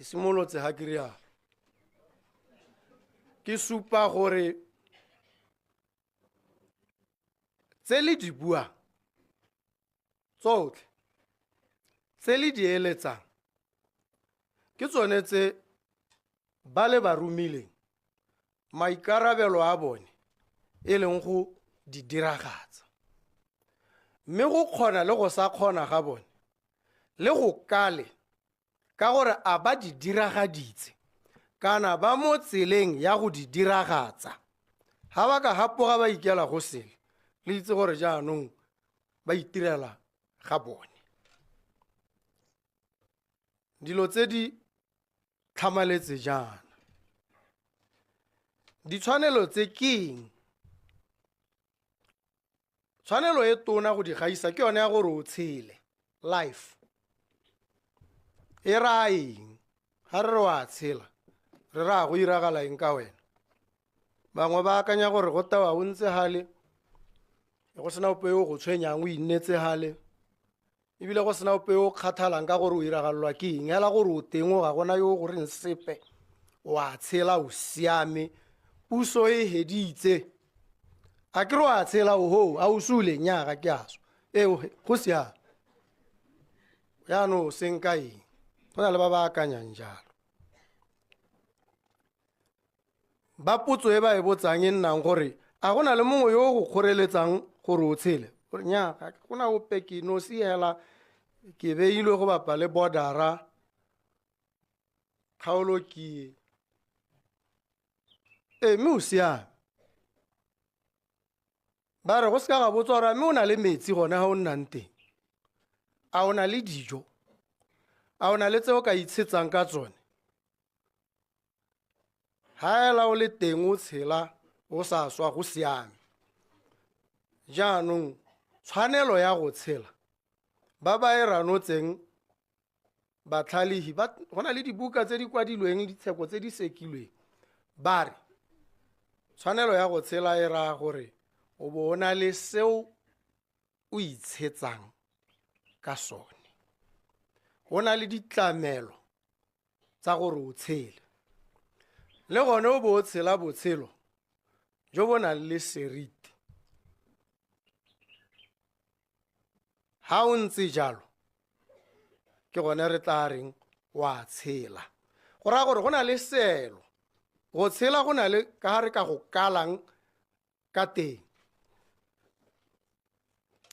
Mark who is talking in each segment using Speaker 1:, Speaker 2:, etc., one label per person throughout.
Speaker 1: Ke simolotse ga ke rialo. Ke supa gore tse le di buang tsotlhe, tse le di eletsang, ke tsone tse ba le ba romileng maikarabelo a bone e leng go di diragatsa. Mme go kgona le go sa kgona ga bone le go kale ka gore a ba di diragaditse kana ba mo tseleng ya go di diragatsa. Ha ba ka hapoga ba ikela go sele, le itse gore jaanong ba itirela ga bone. Dilo tse di tlhamaletse jaana. Ditshwanelo tse ke eng? Tshwanelo e tona go di gaisa ke yone ya gore o tshele, life. E raya eng? Ha re re wa tshela, re raya go iragala eng ka wena? Bangwe ba akanya gore go tewa o ntse hale, go sena ope yo o go tshwenyang, o innetse hale, ebile go sena ope yo o kgathalang ka gore o iragalelwa ke eng, hela gore o teng o ga gona yo o go reng sepe, o a tshela, o siame, puso e heditse. A ke re o a tshela, oho, a o sule, nnyaa ga ke a swa. Ee, go siame. Jaanong o seng ka eng? Go na le ba ba akanyang jalo. Ba potso e ba e botsang e nnang gore a go na le mongwe yo o go kgoreletsang gore o tshele? Gore nnyaa, ga go na ope, ke nosi hela, ke beilwe go bapa le bordera, kgaolo ke e. Ee, mme o siame. Ba re go seka ga botswa gore mme o na le metsi gone ga o nnang teng, a o na le dijo, a o na le tse o ka itshetsang ka tsone. Ha ela o le teng o tshela o sa swa, go siame. Jaanong tshwanelo ya go tshela ba ba e ranotseng batlhalehi ba, go na le dibuka tse di kwadilweng, ditsheko tse di sekilweng, ba re tshwanelo ya go tshela e raya gore o bo o na le seo o itshetsang ka sone, o na le ditlamelo tsa gore o tshele, le gone o bo o tshela botshelo jo bo nang le seriti. Ha o ntse jalo, ke gone re tla reng wa tshela. Go raya gore go na le seelo, go tshela go na le ka ga re ka go kalang ka teng.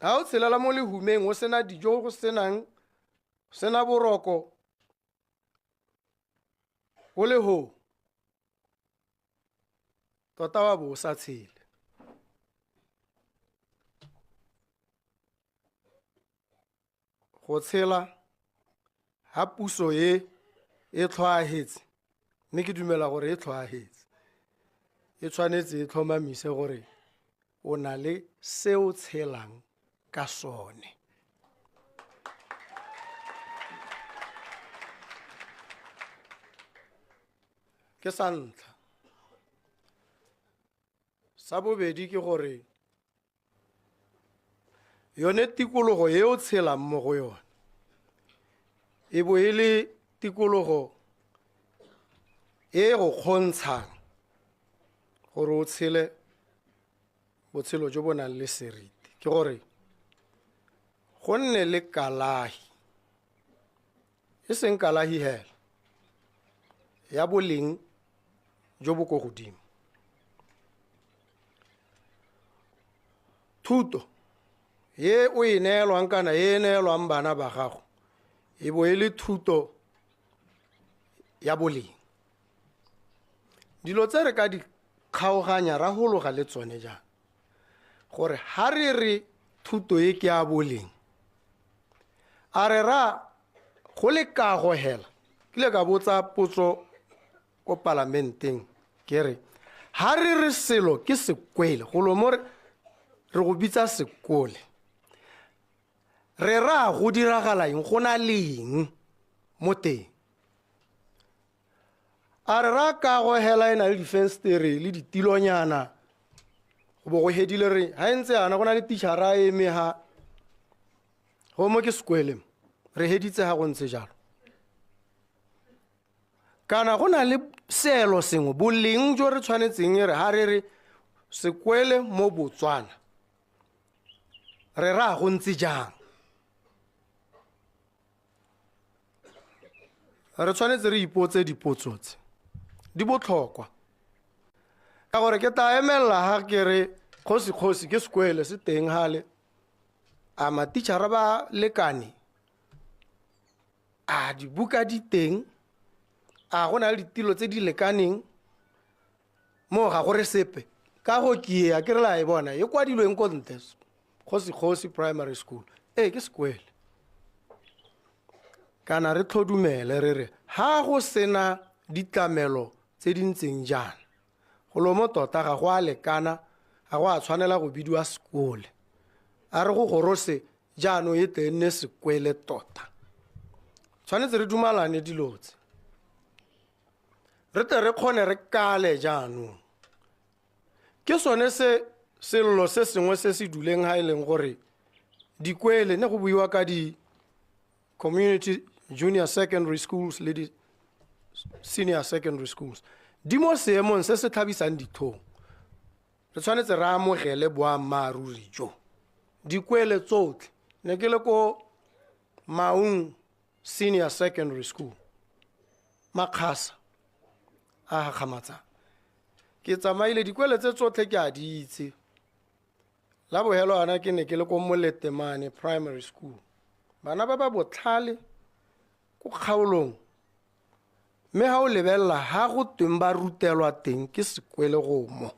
Speaker 1: Ha o tshelela mo lehumeng, o sena dijo, go sena boroko, o le ho, tota wa bo o sa tshele. Go tshela ha puso e e tlhoahetse, mme ke dumela gore e tlhoahetse, e tshwanetse e tlhomamise gore o na le se o tshelang ka sone. Ke sa ntlha. Sa bobedi ke gore yone tikologo e o tshelang mo go yone e bo e le tikologo e go kgontshang gore o tshele botshelo jo bo nang le seriti. Ke gore go nne le kalahi, e seng kalahi hela, ya boleng jo bo ko godimo. Thuto e o e neelwang kana e neelwang bana ba gago e bo e le thuto ya boleng. Dilo tse re ka di kgaoganya ra hologa le tsone jang, gore ha re re thuto e ke ya boleng, a re ra go le kago hela. Ke ile ka botsa potso ko palamenteng, ke re ha re re selo ke sekwele, golo mo re go bitsa sekole, re ra go diragala eng, go na le eng mo teng? A re ra kago hela e na le difenstere le ditilonyana, go bo go hedile re ha e ntse yana go na le tichara a eme ha go mo ke sekwele, re heditse ha go ntse jalo. Kana go na le seelo sengwe, boleng jo re tshwanetseng e re ha re re sekwele mo Botswana, re raya go ntse jang? Re tshwanetse re ipotse dipotso tse, di botlhokwa. Ka gore ke tla emelela ha ke re kgosi-kgosi ke sekwele se teng hale, a matitšhara ba lekane, a dibuka di teng, a go na le ditilo tse di lekaneng, moo ga go re sepe. Ka go ke a ke re la e bona e kwadilweng ko ntle, Kgosi-Kgosi Primary School, ee ke sekwele. Kana re tlhodumele re re ha go sena ditlamelo tse di ntseng jaana, golo mo tota ga go a lekana, ga go a tshwanela go bidiwa sekole. A re go gorose jaanong e tle e nne sekwele tota. Tshwanetse re dumalane dilo tse, re tle re kgone re kale jaanong. Ke sone se sello se sengwe se se duleng ha e leng gore dikwele ne go buiwa ka di community junior secondary schools le di senior secondary schools di mo seemong se se tlhabisang ditlhong. Re tshwanetse re amogele boammaaruri jo. Dikwele tsotlhe, ne ke le ko Maung Senior Secondary School, Makgasa a gakgamatsang. Ke tsamaile dikwele tse tsotlhe ke a di itse. La bogelo ana ke ne ke le ko Moletemane Primary School. Bana ba ba botlhale ko kgaolong, mme ha o lebelela ha go tweng ba rutelwa teng ke sekwele go mo,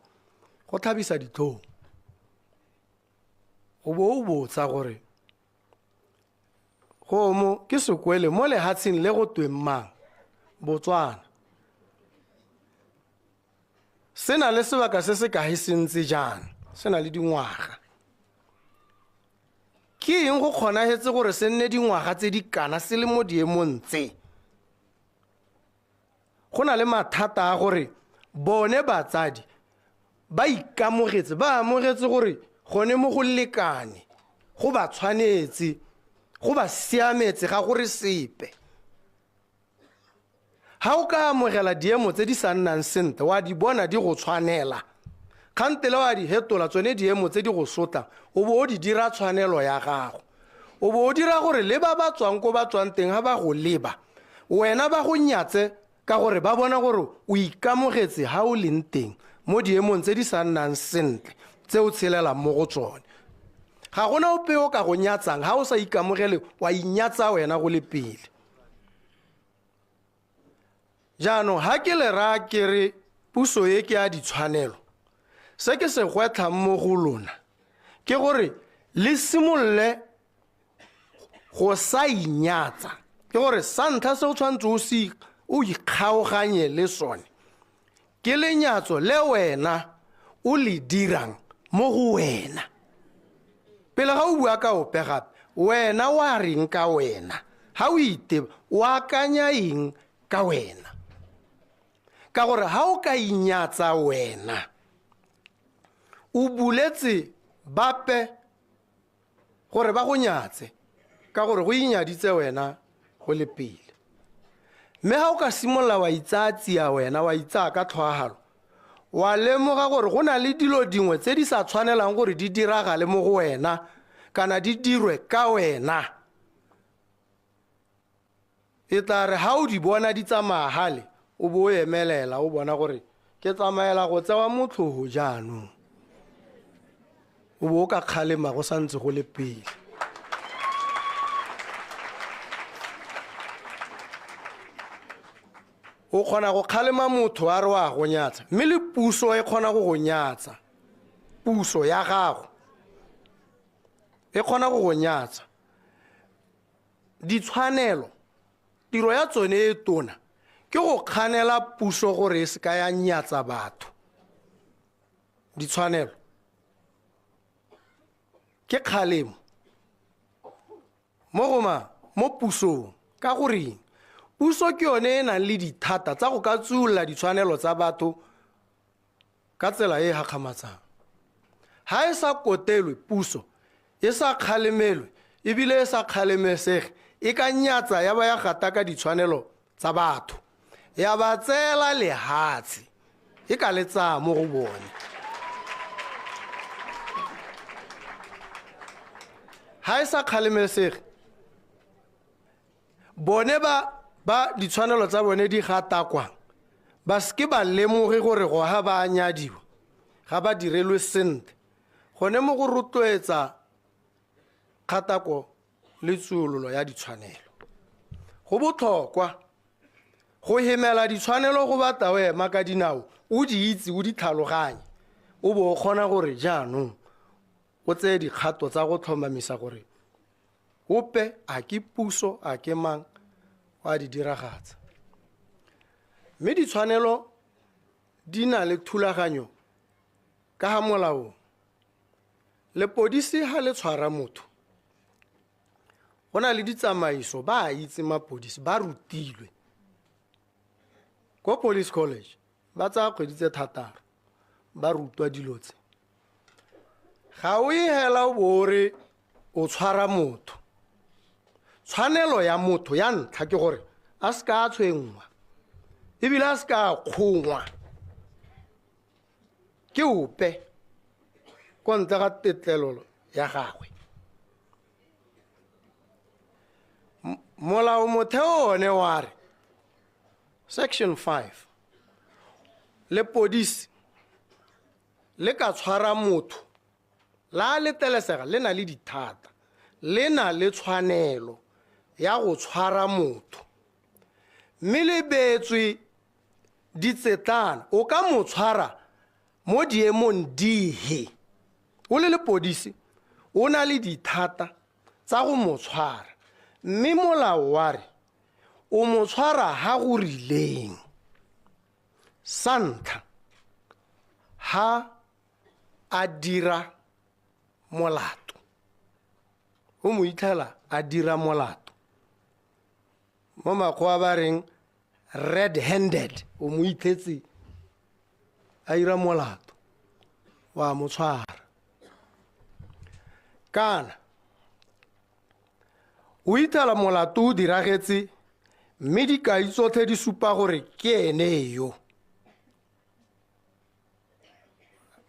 Speaker 1: go tlhabisa ditlhong. O bo o botsa gore go mo ke sekwele mo lehatsheng le go tweng mang, Botswana. Se na le sebaka se se kae se ntse jaana, se na le dingwaga. Ke eng go kgonagetse gore se nne dingwaga tse di kana se le mo diemong tse? Go na le mathata a gore bone batsadi ba ikamogetse, ba amogetse gore gone mo go lekane, go ba tshwanetse, go ba siametse, ga gore sepe. Ha o ka amogela diemo tse di sa nnang sentle, wa di bona di go tshwanela, kgantele wa di hetola tsone diemo tse di go sotlang, o bo o di dira tshwanelo ya gago. O bo o dira gore le ba ba tswang ko ba tswang teng ha ba go leba, wena ba go nyatse ka gore ba bona gore o ikamogetse ha o leng teng mo diemong tse di sa nnang sentle tse o tshelelang mo go tsone. Ga gona ope o ka go nyatsang ha o sa ikamogele, wa inyatsa wena go le pele. Jaanong ha ke le raya ke re puso e ke ya ditshwanelo, se ke se gwetlhang mo go lona ke gore le simolole go sa inyatsa. Ke gore sa ntlha se o tshwanetse o se o ikgaoganye le sone ke lenyatso le wena o le dirang mo go wena. Pele ga o bua ka ope gape, wena wa reng ka wena? Ha o iteba, o akanya eng ka wena? Ka gore ha o ka inyatsa wena, o buletse bape gore ba go nyatse, ka gore go inyaditse wena go le pele. Mme ha o ka simolola wa itsaya tsia wena, wa itsaya ka tlhoahalo, wa lemoga gore go na le dilo dingwe tse di sa tshwanelang gore di diragale mo go wena kana di dirwe ka wena. E tla re ha o di bona di tsamaya gale, o bo o emelela o bona gore ke tsamaela go tsewa motlhogo jaanong. O bo o ka kgalema go santse go le pele. O kgona go kgalema motho a re wa go nyatsa, mme le puso e kgona go go nyatsa. Puso ya gago e kgona go go nyatsa. Ditshwanelo, tiro ya tsone e tona ke go kganela puso gore e seka ya nyatsa batho. Ditshwanelo ke kgalemo mo go mang? Mo pusong. Ka goreng? Puso ke yone e nang le dithata tsa go ka tsuolola ditshwanelo tsa batho ka tsela e e gakgamatsang. Ha e sa kotelwe puso, e sa kgalemelwe ebile e sa kgalemesege, e ka nyatsa ya ba ya gataka ditshwanelo tsa batho. Ya ba tseela lehatshe e ka le tsaya mo go bone. Ha e sa kgalemesege, bone ba ba ditshwanelo tsa bone di gatakwang ba seke ba lemoge gore go ga ba nyadiwa ga ba direlwe sentle, gone mo go rotloetsa kgatako le tsuololo ya ditshwanelo. Go botlhokwa go hemela ditshwanelo go batla o ema ka dinao, o di itse, o di tlhaloganye, o bo o kgona gore jaanong o tseye dikgato tsa go tlhomamisa gore ope a ke puso a ke mang o a di diragatsa. Mme ditshwanelo di na le thulaganyo ka ga molaong. Lepodisi ha le tshwara motho, go na le ditsamaiso, ba a itse mapodisi, ba rutilwe. Ko police college ba tsaya kgwedi tse 6 ba rutwa dilo tse. Ga o e hela o bo o re o tshwara motho. Tshwanelo ya motho ya ntlha ke gore a se ka a tshwenngwa, ebile a se ka a kgongwa ke ope ko ntle ga tetlelelo ya gagwe. Molao motheo one wa re, section 5, lepodisi le ka tshwara motho la letelesega le na le dithata, le na le tshwanelo ya go tshwara motho, mme le beetswe ditsetlana. O ka mo tshwara mo diemong dihe? O le lepodisi o na le dithata tsa go mo tshwara, mme molao wa re o mo tshwara ha go rileng. Sa ntlha, ha a dira molato, o mo itlhela a dira molato, mo makgowa ba reng red-handed, o mo itlhetse a dira molato, wa mo tshwara. Kana o itlhela molato o diragetse, mme dikai tsotlhe di supa gore ke ene yo.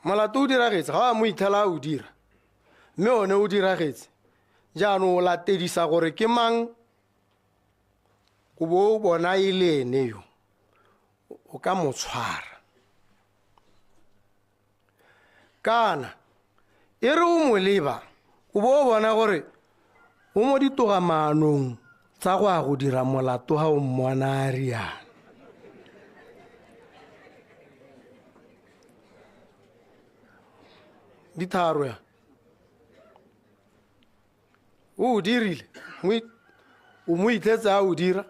Speaker 1: Molato o diragetse, ga wa mo itlhela a o dira, mme one o diragetse. Jaanong o latedisa gore ke mang, o bo o bona e le ene yo, o ka mo tshwara. Kana e re o mo leba, o bo o bona gore o mo ditogamaanong tsa go ya go dira molato ha o mmona a riana. Di tharo ya. O dirile, o mo itlhetse a o dira,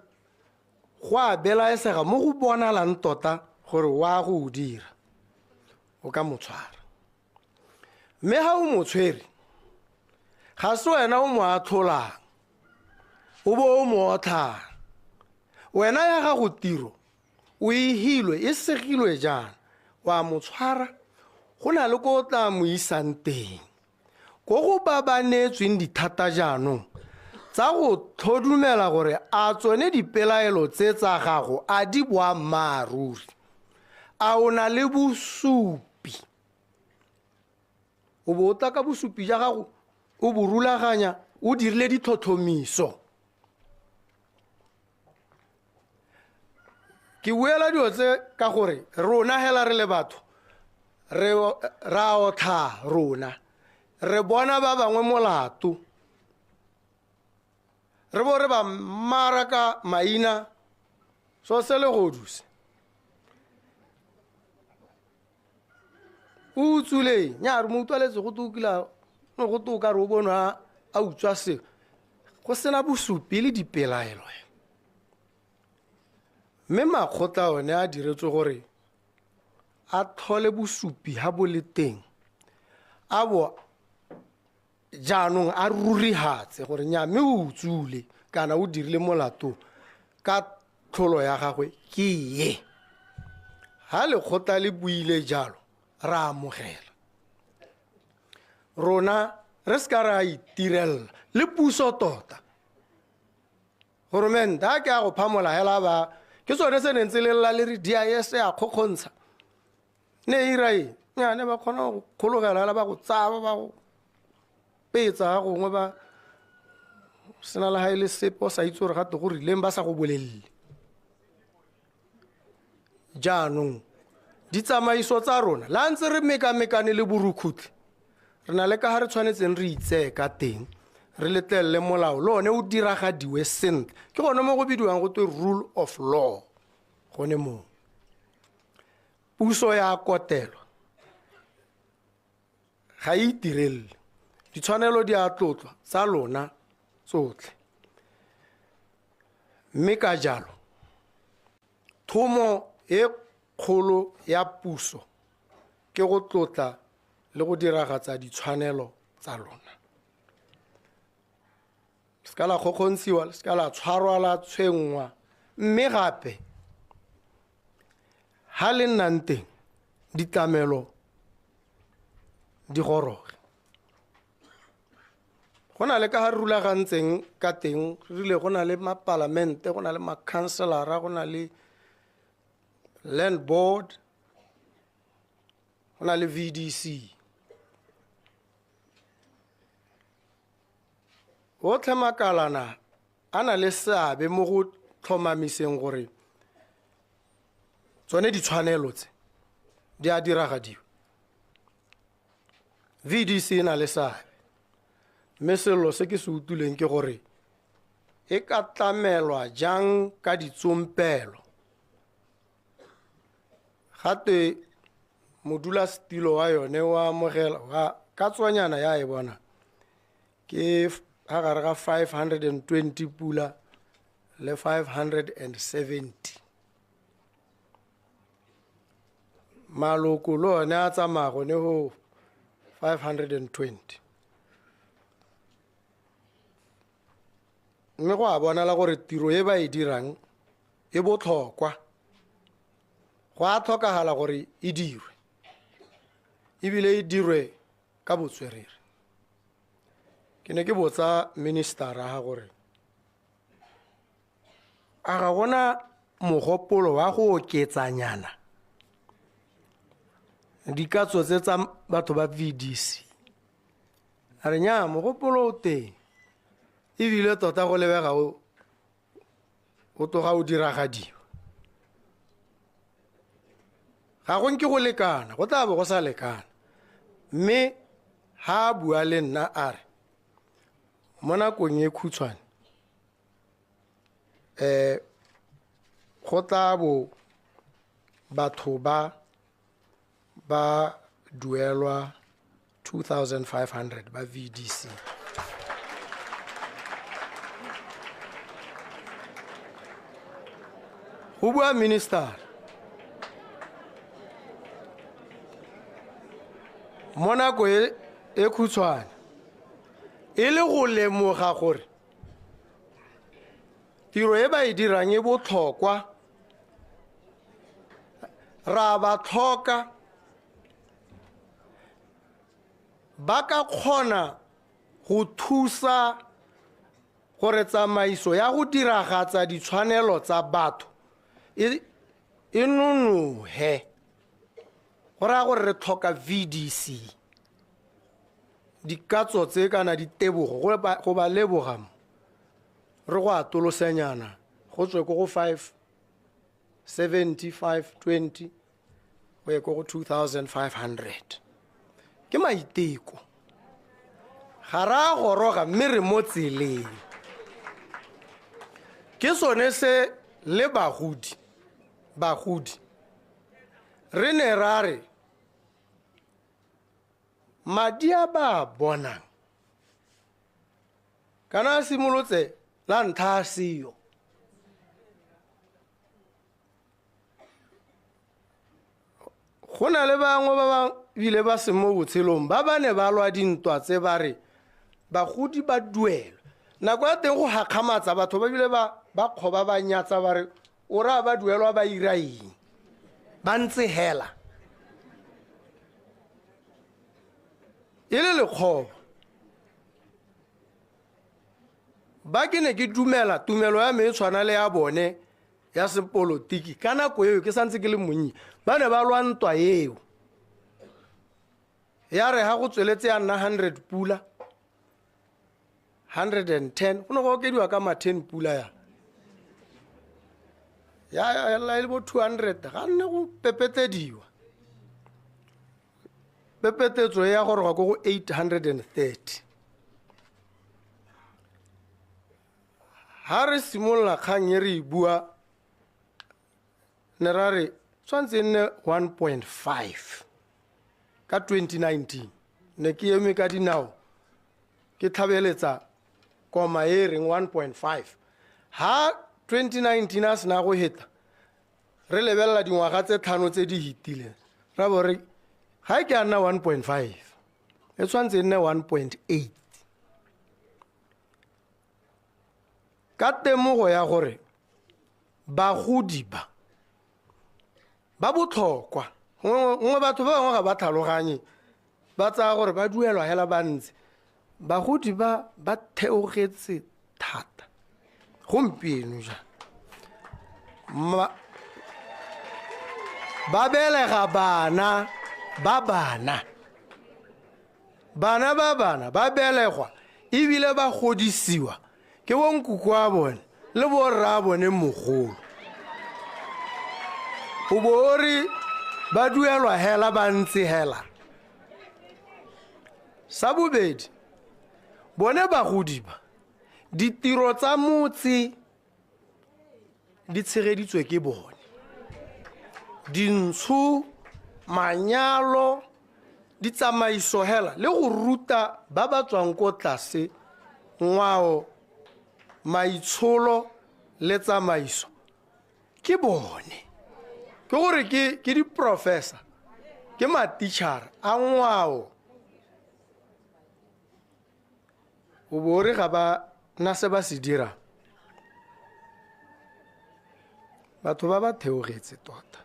Speaker 1: go a belaesega mo go bonalang tota gore wa go o dira, o ka mo tshwara. Mme ha o mo tshwere, ga se wena o mo atlholang, o bo o mo otlhang. Wena ya gago tiro o e hilwe, e segilwe jaana, wa mo tshwara, go na le ko o tla mo isang teng, ko go ba ba neetsweng dithata jaanong tsa go tlhodumela gore a tsone dipelaelo tse tsa gago a di boammaaruri, a o na le bosupi. O bo o tla ka bosupi ja gago, o bo rulaganya, o dirile ditlhotlhomiso. Ke buela dilo tse ka gore rona hela re le batho, re ra otlha rona, re bona ba bangwe molato, re bo re ba maraka maina, so se le goduse. O utswile, nya re mo utlwaletse go tokila, go toka re o bonwa a utswa se, go sena bosupi le dipelaelo. Mme makgotla one a diretswe gore a tlhole bosupi ha bo le teng, a bo jaanong a rurihatse gore nya mme o utswile kana o dirile molato ka tlholo ya gagwe ke ye. Ha lekgotla le buile jalo, ra amogela. Rona re seka ra itirela le puso tota. Goromente a ke a go phamola hela ba Ke sone se ne ntse le lla le re DIS ya kgokgontsha. Ne e ira eng? Nnyaa, ne ba kgona go kgologela hela ba go tsaya ba go petsa ga gongwe ba sena le ga e le sepe o sa itse gore gate go rileng ba sa go bolelele. Jaanong ditsamaiso tsa rona le ha ntse re mekamekane le borukhutlhi, re na le ka ga re tshwanetseng re itseye ka teng, re letlelele molao le one o diragadiwe sentle. Ke gone mo go bidiwang go twe rule of law. Gone moo puso ya kotelwa ga e itirelele, ditshwanelo di a tlotlwa tsa lona tsotlhe. Mme ka jalo thomo e kgolo ya puso ke go tlotla le go diragatsa ditshwanelo tsa lona. Se ka la kgokgontshiwa, se ka la tshwarwa la tshwenngwa, mme gape ha le nnang teng ditlamelo di goroge. Go na le ka ga re rulagantseng ka teng, re rile go na le mapalamente, go na le makhanselara, go na le land board, go na le VDC. Otlhe makalana a na le seabe mo go tlhomamiseng gore tsone ditshwanelo tse di a diragadiwa. VDC e na le seabe, mme sello se ke se utlwileng ke gore e ka tlamelwa jang ka ditsompelo. Gape modulasetilo wa yone wa amogela wa ka tswanyana ya e bona ke ga gare ga 520 pula le 570. Maloko le one a tsamaya gone go 520. Mme go a bonala gore tiro e ba e dirang e botlhokwa. Go a tlhokagala gore e dirwe, ebile e dirwe ka botswerere. Ke ne ke botsa ministera ga gore a ga gona mogopolo wa go oketsanyana dikatso tse tsa batho ba VDC. A re nnyaa, mogopolo o teng, ebile tota go lebega o tloga o diragadiwa. Ga go nke go lekana, go tla bo go sa lekana. Mme ha a bua le nna a re mo nakong e khutshwane go tla bo batho ba ba duelwa 2500 ba VDC. Go bua minister mo nako e khutshwane e le go lemoga gore tiro e ba e dirang e botlhokwa, ra ba tlhoka, ba ka kgona go thusa gore tsamaiso ya go diragatsa ditshwanelo tsa batho e nonohe. Go raya gore re tlhoka VDC, dikatso tse kana ditebogo go ba leboga mo, re go atolosenyana go tswe ko go five seventy, 520 go ye ko go 2500. Ke maiteko, ga re a goroga mme re mo tseleng. Ke sone se le bagodi re ne ra re madi a ba a bonang kana a simolotse la ntlha a seo. Go na le bangwe ba ba bile ba se mo botshelong ba ba ne ba lwa dintwa tse ba re bagodi ba duelwe. Nako ya teng go gakgamatsa batho ba bile ba kgoba ba nyatsa ba re o raya ba duelwa ba ira eng, ba ntse hela e le lekgoba. Ba ke ne ke dumela, tumelo ya me e tshwana le ya bone ya sepolotiki ka nako eo ke santse ke le monnye, ba ne ba lwa ntwa eo. Ya re ha go tsweletse ya nna 100 pula, 110, go ne go okediwa ka ma 10 pula ya. Ya ya e le bo 200, ga nne go pepetlediwa. Pepetetso ya goroga ko go 830. Ha re simolola kgang e re e bua, ne ra re tshwanetse e nne 1.5 ka 2019. Ne ke eme ka dinao ke tlhabeletsa koma e reng 1.5. Ha 2019 a sena go heta, re lebelela dingwaga tse tlhano tse di hitileng, ra bo re ga e ke a nna 1.5, e tshwanetse e nne 1.8. Ka temogo ya gore bagodi ba ba botlhokwa, gongwe batho ba bangwe ga ba tlhaloganye, ba tsaya gore ba duelwa hela ba ntse. Bagodi ba ba theogetse thata gompieno jaana. Ba belega bana ba bana, bana ba bana ba belegwa ebile ba godisiwa ke bonkoko wa bone le borra bone mogolo. O bo o re ba duelwa hela ba ntse hela. Sa bobedi, bone bagodi ba, ditiro tsa motse di tshegeditswe ke bone. Dintsho, manyalo, ditsamaiso hela le go ruta ba ba tswang ko tlase ngwao, maitsholo le tsamaiso ke bone. Ke gore ke diprofessor, ke matitšhara a ngwao. O bo re ga ba na se ba se dira. Batho ba ba theogetse tota.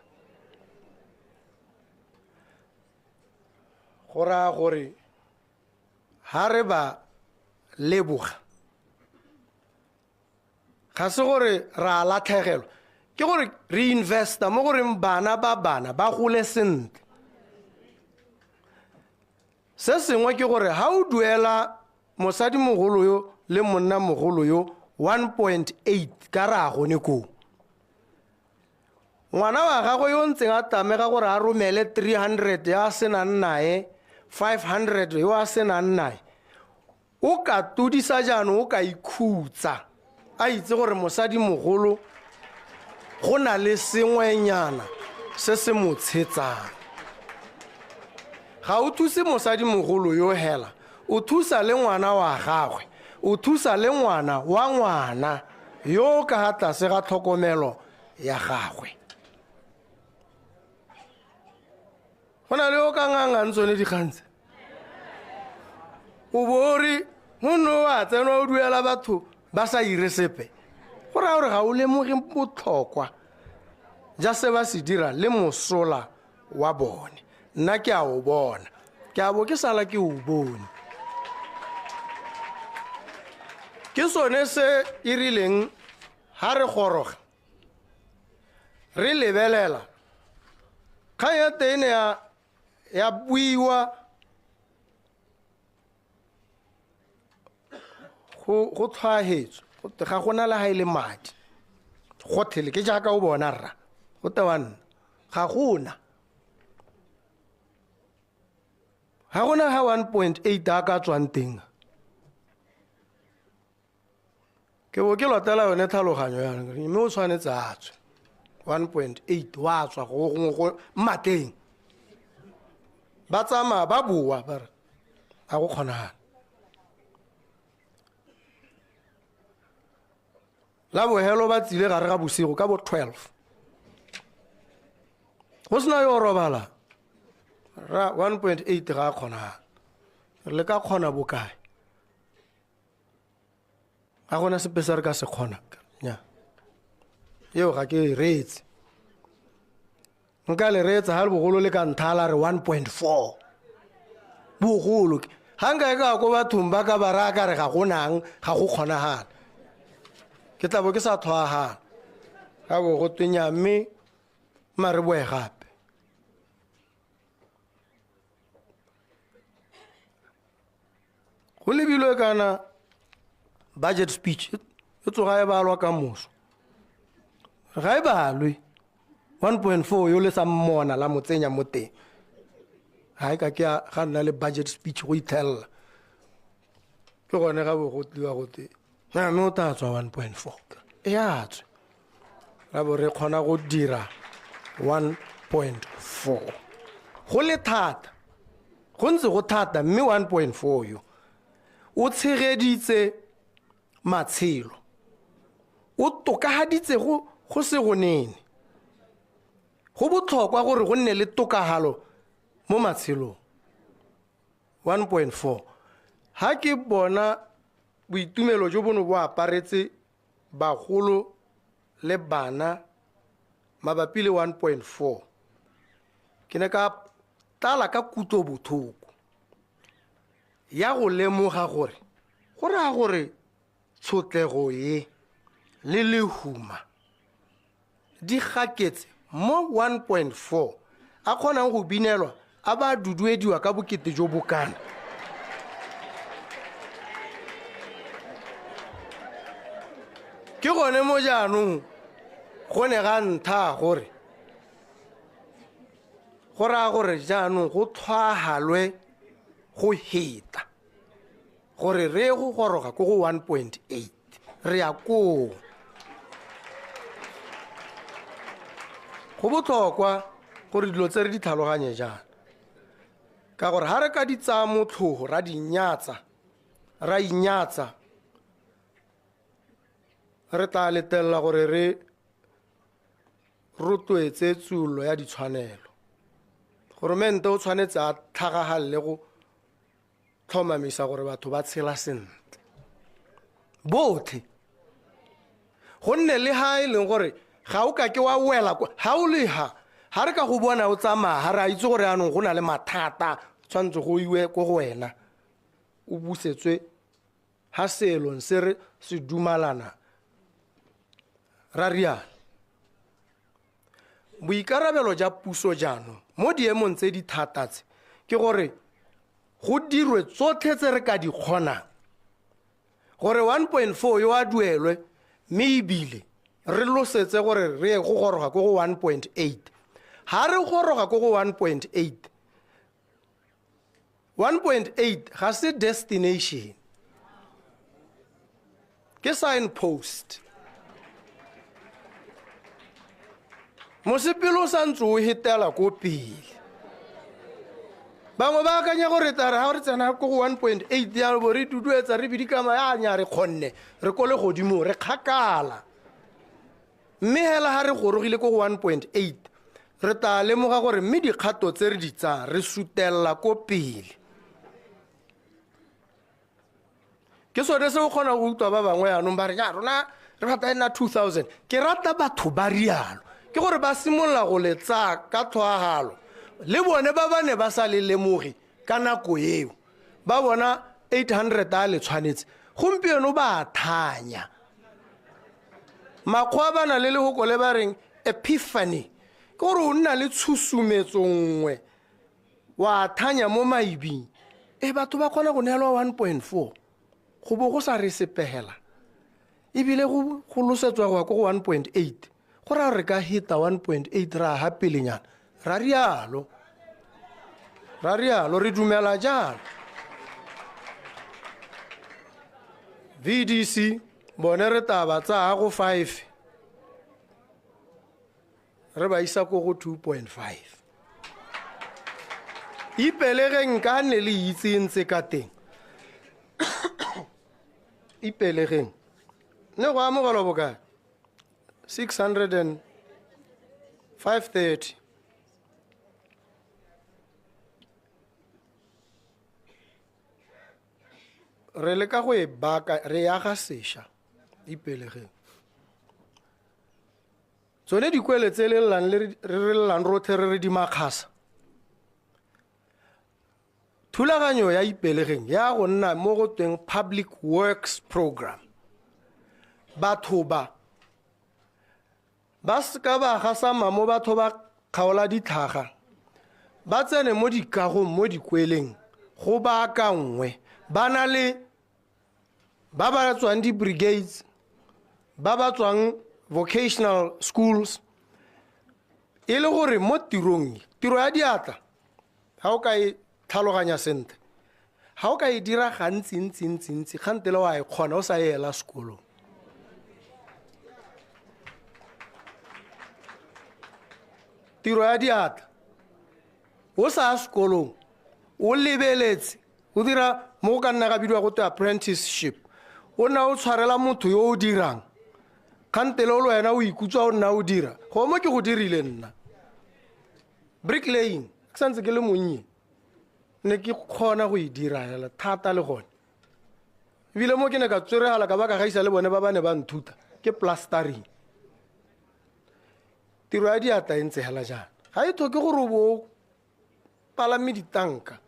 Speaker 1: Go raya gore ha re ba leboga, ga se gore ra latlhegelwa, ke gore re investa mo goreng bana ba bana ba gole sentle. Se sengwe ke gore ha o duela mosadimogolo yo le monnamogolo yo 1.8 ka ra gone koo, ngwana wa gagwe yo ntseng a tlamega gore a romele 300 ya a senang nae, 500 yo a senang nae, o ka todisa jaanong, o ka ikhutsa a itse gore mosadimogolo go na le sengwenyana se se mo tshetsang. Ga o thuse mosadimogolo yo hela, o thusa le ngwana wa gagwe, o thusa le ngwana wa ngwana yo ka ga tlase ga tlhokomelo ya gagwe. Go na le o ka ngangang tsone dikgang tse. O bo o re gonne o a tsenwa o duela batho ba sa ire sepe, go raya gore ga o lemoge botlhokwa ja se ba se dira le mosola wa bone. Nna ke a o bona, ke a bo ke sala ke o bone. Ke sone se e rileng ha re goroga re lebelela kgang ya teng ne ya buiwa go tlhwaetswe, ga gona le ha e le madi gotlhele. Ke jaaka o bona rra, go tewa nna ga gona, ga gona ha 1.8 a ka tswang teng. Ke bo ke lotela yone tlhaloganyo ya mme o tshwanetse a tswe 1.8 wa tswa go gongwe go mmateng. Ba tsamaya ba boa ba re ga go kgonagale. La bohelo ba tsile gare ga bosigo ka bo 12, go sena yo o robala. Ra 1.8 ga a kgonagala, re le ka kgona bokae? Ga gona sepe se re ka se kgona. Nya eo ga ke e reetse, nka le reetsa ga le bogolo le ka nthala re 1.4 bogolo. Ga nka e ka ko bathong ba ka ba raya ka re ga gonang, ga go kgonagala, ke tla bo ke sa tlhwaagala. Ga bo go twe nnyaa, mme mma re boe gape. Go lebilwe kana budget speech e tsoga e balwa ka moso. Ga e balwe 1.4 yo le sa mmona la mo tsenya mo teng. Ga e ka ke ga nna le budget speech go itlhelela. Ke gone ga bo go tliwa go te mme o tla tswa 1.4. E a tswe. Ra bo re kgona go dira 1.4. Go le thata. Go ntse go thata mme 1.4 yo o tshegeditse matshelo. O tokahaditse go se go nene. Go botlhokwa gore go nne le tokahalo mo matshelong. 1.4. Ha ke bona boitumelo jo bo ne bo aparetse bagolo le bana mabapi le 1.4, ke ne ka tlala ka kutlobotlhoko ya go lemoga gore go raya gore tshotlego e le lehuma di gaketse mo 1.4 a kgonang go binelwa a ba duduediwa ka bokete jo bokana. Ke gone mo jaanong go ne ga ntha gore go raya gore jaanong go tlhwahalwe go heta gore re go goroga ko go 1.8 re ya koo. Go botlhokwa gore dilo tse re di tlhaloganye jaana, ka gore ha re ka di tsaya motlhogo ra di nyatsa, ra inyatsa, re tla letelela gore re rotloetse tsuollo ya ditshwanelo. Goromente o tshwanetse a tlhagagalele go tlhomamisa gore batho ba tshela sentle botlhe, gonne le ha e leng gore ga o ka ke wa wela kwa, ha o le ha, ha re ka go bona o tsamaya, ha re a itse gore jaanong go na le mathata, tshwanetse go iwe ko go wena o busetswe ha seelong se re se dumalana. Ra rialo. Boikarabelo ja puso jaanong mo diemong tse di thata tse ke gore go dirwe tsotlhe tse re ka di kgonang gore 1.4 yo a duelwe, mme ebile re losetse gore re ye go goroga ko go 1.8. Ha re goroga ko go 1.8, 1.8 ga se destination, ke signpost. Mosepele o santse o hetela ko pele. Bangwe ba akanya gore tla re ha re tsena ko go 1.8 ya bo re duduetsa re bidikama ya nya re kgonne, re ko le godimo, re kgakala. Mme hela ha re gorogile ko go 1.8, re tla lemoga gore mme dikgato tse re di tsayang re sutella ko pele. Ke sone se o kgona go utlwa ba bangwe jaanong ba re, ya rona re batla e nna 2000. Ke rata batho ba rialo, ke gore ba simolola go le tsaya ka tlhoahalo. Le bone ba ba ne ba sa le lemoge ka nako eo, ba bona 800 a le tshwanetse, gompieno ba a thanya. Makgowa ba na le lehoko le ba reng epiphany, ke gore o nna le tshusumetso nngwe wa thanya mo maibing. E batho ba kgona go neelwa 1.4 go bo go sa re sepegela, ebile go losetswa go ya ko go 1.8, go raya re ka heta 1.8 ra ha pelenyana. Ra rialo, ra rialo, re dumela jalo. VDC bone re tla ba tsaya go 5, re ba isa ko go 2.5. Ipelegeng ka ne le itse ntse ka teng. Ipelegeng ne go amogelwa bokae? Six hundred and five thirty. Re leka go e baka, re aga sešwa Ipelegeng. Tsone dikwele tse le llang le re llang rotlhe re re di makgasa. Thulaganyo ya Ipelegeng ya go nna mo go tweng Public Works Program. Batho ba Ba seka ba gasama mo batho ba kgaola ditlhaga, ba tsene mo dikagong mo dikweleng go baakangwe. Ba na le ba ba tswang di-brigades, ba ba tswang vocational schools, e le gore mo tirong, tiro ya diatla, ga o ka e tlhaloganya sentle, ga o ka e dira gantsi ntsi ntsi ntsi, kgantele wa e kgona o sa e ela sekolong. Tiro ya diatla, o sa ya sekolong, o lebeletse, o dira mo go ka nna ga bidiwa go twe apprenticeship, o nna o tshwarela motho yo o dirang, kgantele o le wena o ikutswa o nna o dira, go mo ke go dirile nna. Bricklaying, ke santse ke le monnye, ne ke kgona go e dira hela thata le gone. Ebile mo ke ne ka tsweregala ka ba ka gaisa le bone ba ba ne ba nthuta, ke plastering. Tiro ya diatla e ntse hela jaana, ga e tlhoke gore o bo o palame ditanka,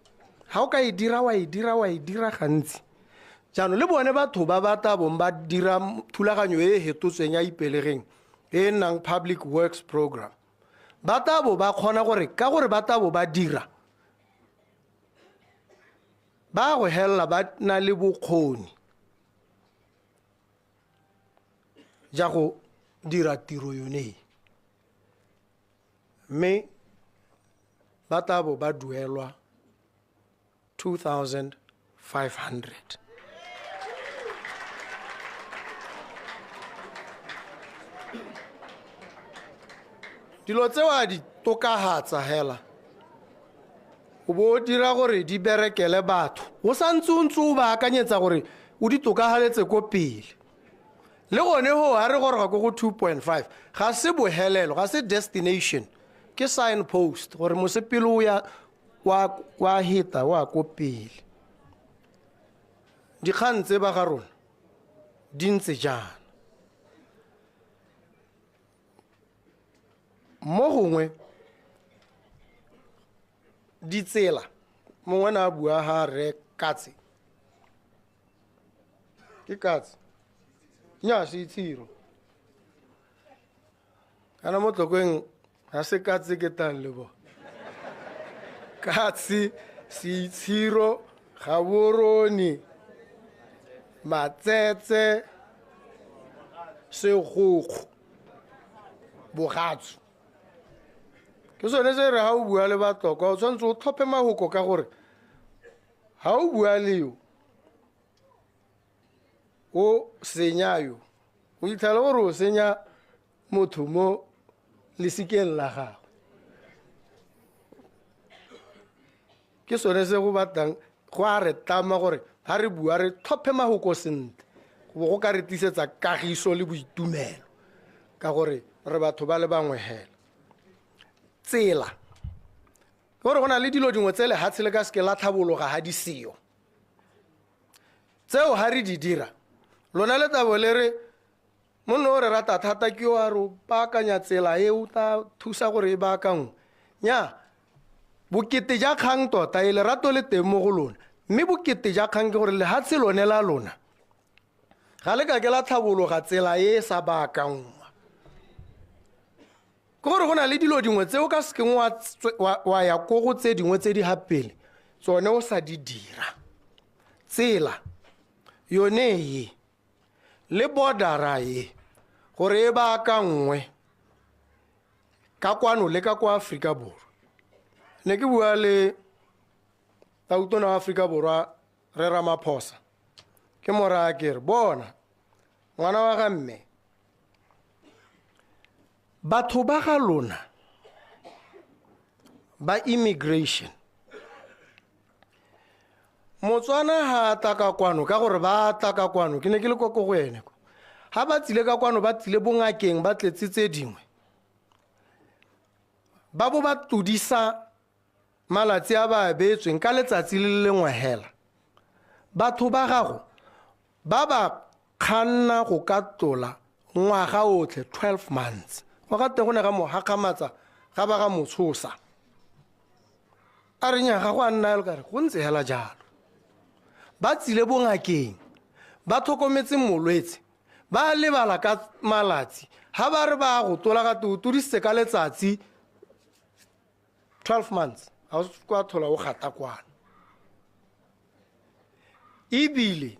Speaker 1: ga o ka e dira wa e dira wa e dira gantsi. Jaanong le bone batho ba ba tla bong ba dira thulaganyo e e fetotsweng ya Ipelegeng e e nnang Public Works Program, ba tla bo ba kgona gore ka gore ba tla bo ba dira, ba go helela ba na le bokgoni ja go dira tiro yone, mme ba tla bo ba duelwa 2500. Dilo tse wa di tokagatsa hela, o bo o dira gore di berekele batho, o santse o ntse o ba akanyetsa gore o di tokagaletse ko pele. Le gone ho ha re goroga ko go 2.5, ga se bohelelo, ga se destination, ke signpost gore mosepele o ya wa heta wa ko pele. Dikgang tse ba ga rona di ntse jaana. Mo gongwe ditsela, mongwe na a bua ha re katse, ke katse nya se itshiro kana mo Tlokweng ga se katse ke tang le bo katse, Seitshiro, Gaborone, Matsetse, Segokgo, Bogatsu. Ke sone se re ha o bua le Batlokwa o tshwanetse o tlhophe mahoko ka gore ha o bua le yo o senya yo, o itlhela gore o senya motho mo lesikeng la gagwe. Ke sone se go batlang go a re tlama gore ha re bua re tlhophe mahoko sentle, go bo go ka re tlisetsa kagiso le boitumelo, ka gore re batho ba le bangwe hela. Tsela, ke gore go na le dilo dingwe tse lehatshe le ka seke la tlhabologa ha di seo. Tseo ha re di dira, lona le tla bo le re monna o re rata thata ke yo a re o baakanya tsela e o tla thusa gore e baakangwe. Nya, bokete ja kgang tota e lerato le teng mo go lona, mme bokete ja kgang ke gore lehatshe lone la lona ga le ka ke la tlhabologa tsela e e sa baakangwa. Ke gore go na le dilo dingwe tse o ka sekeng wa ya ko go tse dingwe tse di ha pele, tsone o sa di dira. Tsela yone e le border-a e gore e baakangwe ka kwano le ka kwa Aforika Borwa. Ne ke bua le tautona wa Aforika Borwa re Ramaphosa, ke mo raya ke re bona ngwana wa ga mme, batho ba ga lona ba immigration, Motswana ha a tla ka kwano, ka gore ba tla ka kwano, ke ne ke le kwa ko go ene kwa. Ha ba tsile ka kwano, ba tsile bongakeng, ba tletse tse dingwe, ba bo ba tlodisa malatsi a ba a beetsweng ka letsatsi le le lengwe hela. Batho ba gago ba ba kganna go ka tlola ngwaga otlhe, 12 months. Go ga teng go ne ga mo gakgamatsa, ga ba ga mo tshosa. A re nnyaa, ga go a nna jalo, ka re go ntse hela jalo. Ba tsile bongakeng, ba tlhokometse molwetse, ba lebala ka malatsi. Ga ba re ba go tola gate o todisitse ka letsatsi 12 months, ga o kwa thola o gata kwano. Ebile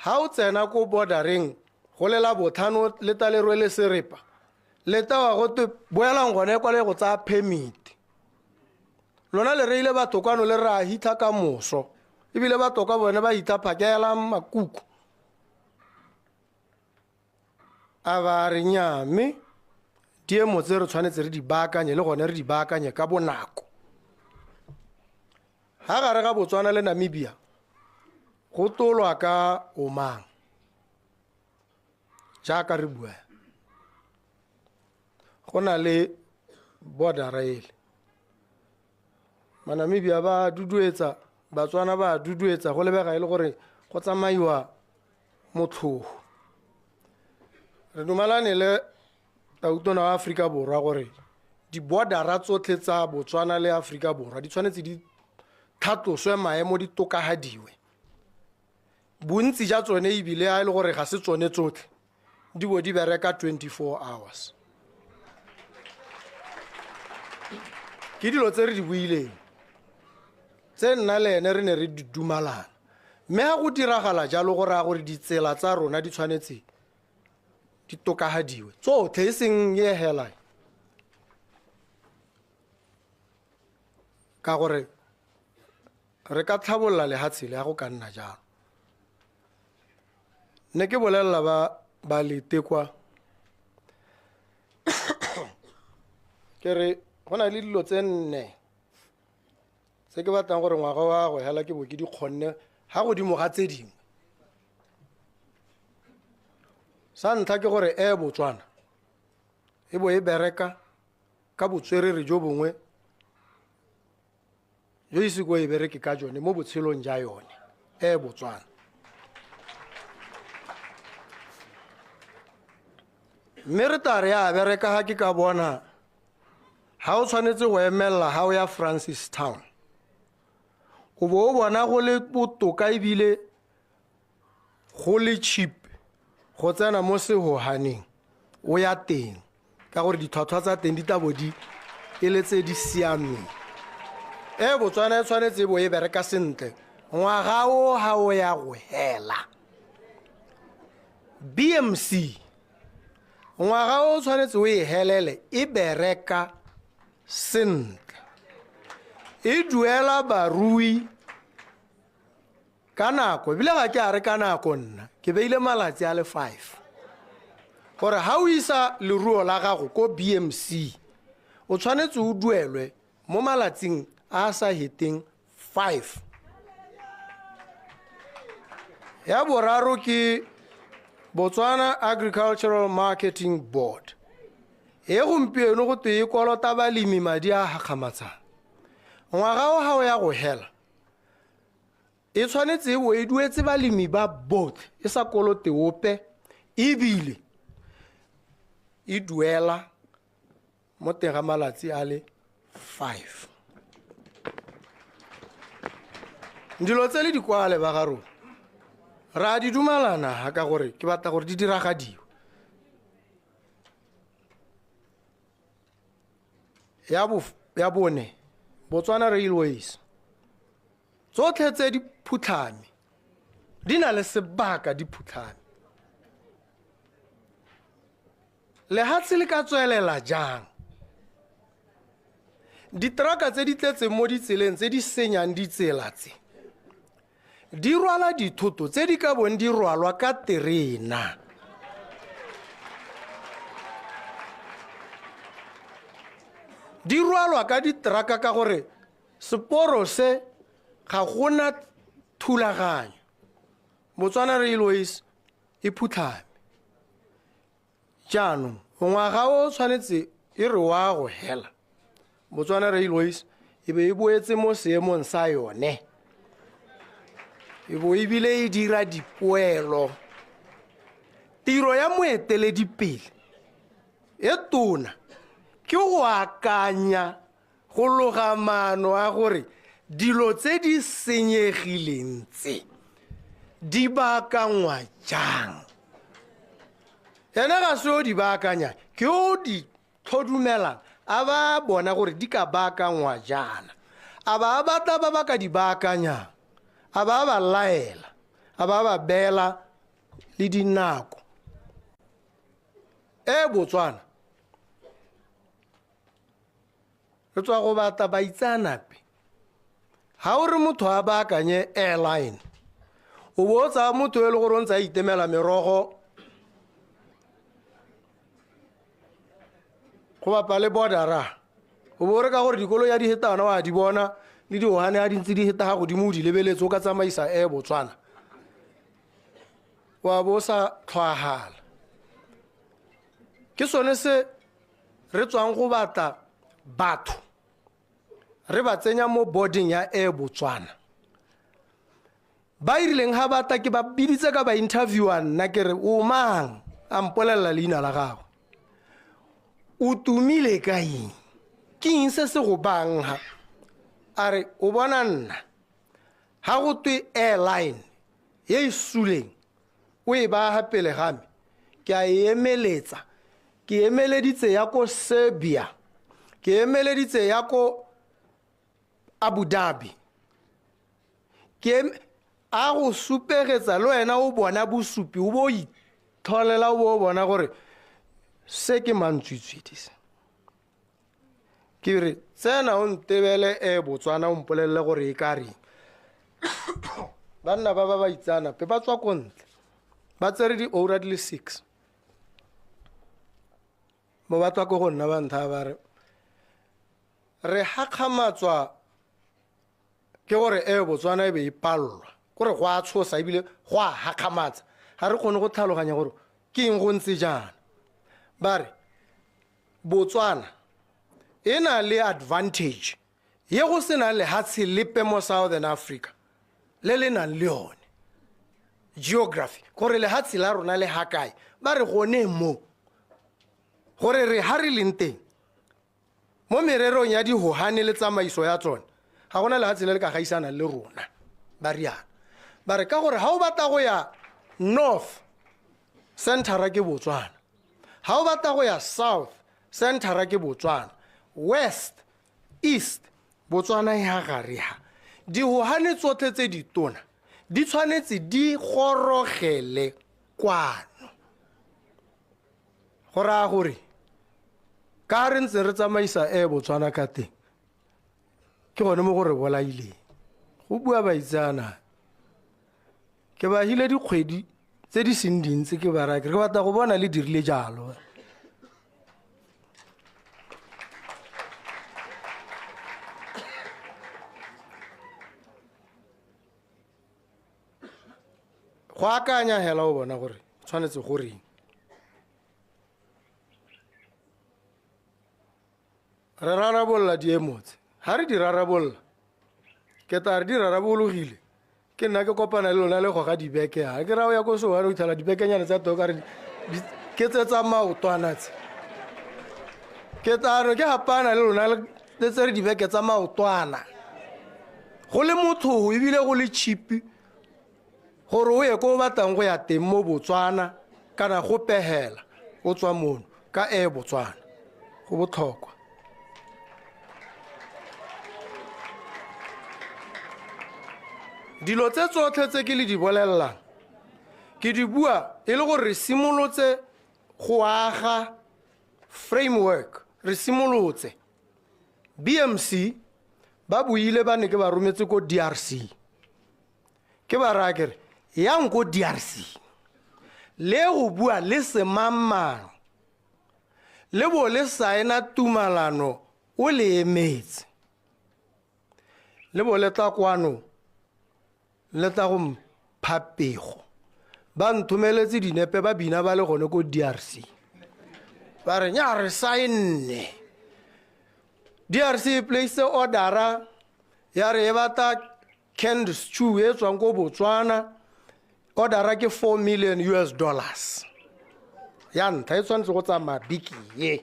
Speaker 1: ga o tsena ko bordereng go lela botlhano leta le rwele serepa, leta wa go te boelang gone kwa le go tsaya permit. Lona le reile batho kwano le re a hitlha ka moso, ebile batho ka bone ba hitlha phakela makuku. A ba re nnyaa, mme diemo tse re tshwanetse re di baakanye le gone re di baakanye ka bonako. Ga gare ga Botswana le Namibia go tolwa ka omang jaaka re bua, go na le border ele. Manamibia ba duduetsa, Batswana ba duduetsa, go lebega e le gore go tsamaiwa motlhogo. Re dumalane le Tautona wa Aforika Borwa gore di-bordera tsotlhe tsa Botswana le Aforika Borwa di tshwanetse di tlhatloswe maemo, di tokagadiwe. Bontsi ja tsone ebile a e le gore ga se tsone tsotlhe, di bo di bereka 24 hours. Ke dilo tse re di buileng, tse nna le ene re ne re di dumalana. Mme ha go diragala jalo go raya gore ditsela tsa rona di tshwanetse di tokagadiwe tsotlhe, e seng e hela. Ka gore re ka tlhabolola lehatshe le ya go ka nna jalo. Ne ke bolelela ba lete kwa, ke re go na le dilo tse nne tse ke batlang gore ngwaga wa go hela ke bo ke di kgonne ga godimo ga tse dingwe. Sa ntlha ke gore e Botswana e bo e bereka ka botswerere jo bongwe jo ise ko e bereke ka jone mo botshelong ja yone e Botswana. Mme re tla re ya bereka ga ke ka bona ha o tshwanetse go emella ha o ya Francistown, o bo o bona go le botoka ebile go le cheap go tsena mo sehohaneng o ya teng, ka gore ditlhwatlhwa tsa teng di tla bo di e le tse di siameng. E Botswana e tshwanetse e bo e bereka sentle ngwaga o ha o ya go hela. BMC ngwaga o tshwanetse o e helele e bereka sentle, e duela barui ka nako, ebile ga ke a re ka nako nna ke beile malatsi a le 5 gore ha o isa leruo la gago ko BMC o tshwanetse o duelwe mo malatsing a sa heteng 5. Ya boraro ke Botswana Agricultural Marketing Board, e gompieno go twe e kolota balemi madi a gakgamatsang. Ngwaga o ha o ya go hela e tshwanetse e bo e duetse balemi ba botlhe, e sa kolote ope, ebile e duela mo teng ga malatsi a le 5. Dilo tse le di kwale ba ga rona re a di dumalana ha ka gore ke batla gore di diragadiwe. Ya bone, Botswana Railways tsotlhe tse di phutlhame di na le sebaka di phutlhame. Lehatshe le ka tswelela jang? Diteraka tse di tletseng mo ditseleng tse di senyang ditsela tse di rwala dithoto tse di ka bong di rwalwa ka terena. Di rwalwa ka diteraka ka gore seporo se ga gona thulaganyo. Botswana Railways e phutlhame. Jaanong ngwaga o tshwanetse e re wa go hela, Botswana Railways e be e boetse mo seemong sa yone, e bo ebile e dira dipoelo. Tiro ya moeteledipele e tona ke go akanya, go loga maano a gore dilo tse di senyegileng tse di baakangwa jang. Ene ga se o di baakanyang, ke o di tlhodumelang, a ba bona gore di ka baakangwa jaana. A ba a batla ba ba ka di baakanyang, a ba ba laela, a ba ba beela le dinako. E Botswana, re tswa go batla baitseanape. Ha o re motho a baakanye airline, o bo o tsaya motho e le gore o ntse a itemela merogo go bapa le border-a, o bo o re ka gore dikoloi ya di heta ona wa di bona le dihogane a di ntse di heta ga godimo o di lebeletse o ka tsamaisa Air Botswana, wa bo o sa tlhwaagala. Ke sone se re tswang go batla batho re ba tsenya mo boarding ya Air Botswana. Ba irileng ga batla ke ba biditse ka ba interviewa nna ke re o mang, a mpolelela leina la gagwe, o tumile ka eng, ke eng se se go bang ha? A re o bona nna ha go twe airline ye e suleng o e baya pele ga me, ke a e emeletsa, ke emeleditse ya ko Serbia, ke emeleditse ya ko Abu Dhabi, ke a go supegetsa le wena o bona bosupi, o bo itlholela, o bo o bona gore se ke mantswitswidi se. Ke re tsena o ntebele e Botswana o mpolelele gore e ka reng. Banna ba ba ba itseanape ba tswa ko ntle, ba tsere di-oura di le 6 mo ba tswa ko go nna ba nthaya ba re re hakgamatswa ke gore e Botswana e be e pallwa, kore go a tshosa ebile go a hakgamatsa, ga re kgone go tlhaloganya gore ke eng go ntse jaana. Ba re Botswana e na le advantage ye go senang lehatshe lepe mo Southern Africa le le nang le yone geography, gore lehatshe la rona le ha kae. Ba re gone mo gore re ha re leng teng mo mererong ya dihohane le tsamaiso ya tsone, ga gona lehatshe le le ka gaisanang le rona. Ba riana ba re ka gore ha o batla go ya north, centera ke Botswana, ha o batla go ya south, centera ke Botswana, west, east, Botswana e ha gare ha. Dihohane tsotlhe tse ditona di tshwanetse di gorogele kwano. Go raya gore ka re ntse re tsamaisa e Botswana ka teng, ke gone mo go re bolaileng. Go bua baitseanape, ke ba hile dikgwedi tse di seng dintsi ke ba raya ke re ke batla go bona le dirile jalo. Go akanya hela o bona gore tshwanetse go reng. Re rarabolola diemo tse, ha re di rarabolola ke tla re di rarabologile, ke nna ke kopana le lona le goga dibeke. Ha ke ra o ya ko Soweto o fitlhela dibekenyana tsa teng o ka re ke tse tsa maotwana tse. Ke tla re ke hapana le lona le tsere dibeke tsa maotwana, go le motho ebile go le cheap gore o ye ko o batlang go ya teng mo Botswana kana go pegela o tswa mono ka Air Botswana. Go botlhokwa. Dilo tse tsotlhe tse ke le di bolelelang ke di bua e le gore re simolotse go aga framework, re simolotse. BMC ba buile ba ne ke ba rometse ko DRC, ke ba raya ke re yang ko DRC le go bua le semangmang le bo le saena tumalano o le emetse, le bo le tla kwano le tla go mpha pego. Ba nthomeletse dinepe ba bina ba le gone ko DRC, ba re nya re saenne. DRC e place order-a ya re e batla canned stew e tswang ko Botswana, order-a ke 4 million US dollars ya ntlha e tshwanetse go tsamaya biki ye.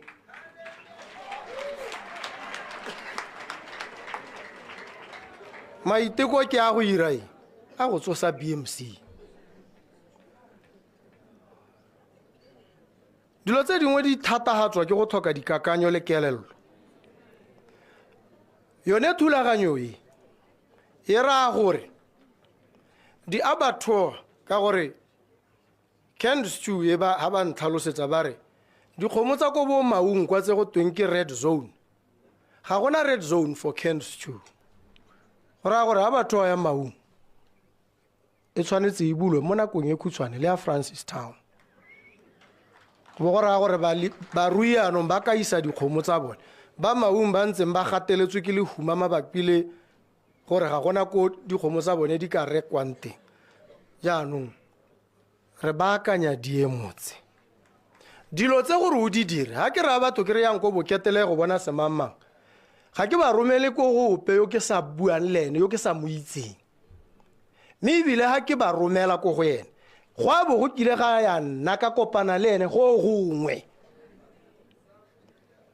Speaker 1: Maiteko ke a go ira eng? A go tsosa BMC. Dilo tse dingwe di thatahatswa ke go tlhoka dikakanyo le kelello. Yone thulaganyo e e raya gore di-abattoir, ka gore canned stew e ba ha ba ntlhalosetsa ba re dikgomo tsa ko bo Maung kwa tse go tweng ke red zone, ga gona red zone for canned stew. Go raya gore abattoir ya Maung e tshwanetse e bulwe mo nakong e khutshwane le ya Francistown. Go bo go raya gore barui yanong ba ka isa dikgomo tsa bone ba Maung ba ntseng ba gateletswe ke lehuma mabapi le gore ga gona ko dikgomo tsa bone di ka rekwang teng. Jaanong re baakanya diemo tse, dilo tse gore o di dire. Ga ke raya batho ke re yang ko Boketele go bona semangmang, ga ke ba romele ko go ope yo ke sa buang le ene, yo ke sa mo itseng. Mme ebile ga ke ba romela ko go ene, go a bo go kile ga ya nna ka kopana le ene go gongwe.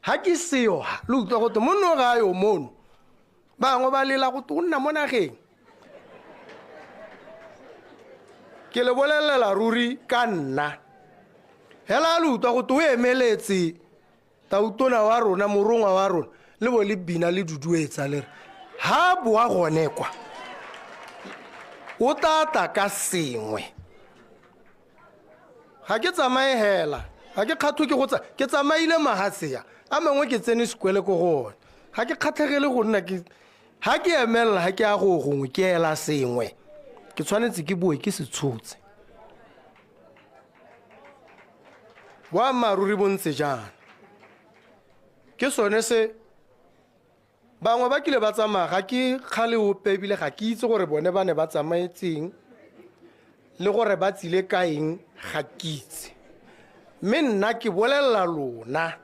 Speaker 1: Ga ke seo ha, le utlwa gote monno ga a yo mono, bangwe ba lela gote o nna mo nageng. Ke le bolelela ruri ka nna, hela le utlwa gote o emeletse tautona wa rona, morongwa wa rona, le bo le bina le duduetsa le re ha boa gone kwa o tla tla ka sengwe. Ga ke tsamaye hela, ga ke kgathwe ke go tsa, ke tsamaile mahatshe ya a mangwe, ke tsene sekwele ko go one. Ga ke kgatlhegele go nna ke ha ke emelela, ha ke ya go gongwe ke ela sengwe, ke tshwanetse ke boe ke se tshotse. Boammaaruri bo ntse jaana. Ke sone se bangwe ba kile ba tsamaya, ga ke kgale ope ebile ga ke itse gore bone ba ne ba tsamaetseng le gore ba tsile ka eng, ga ke itse. Mme nna ke bolelela lona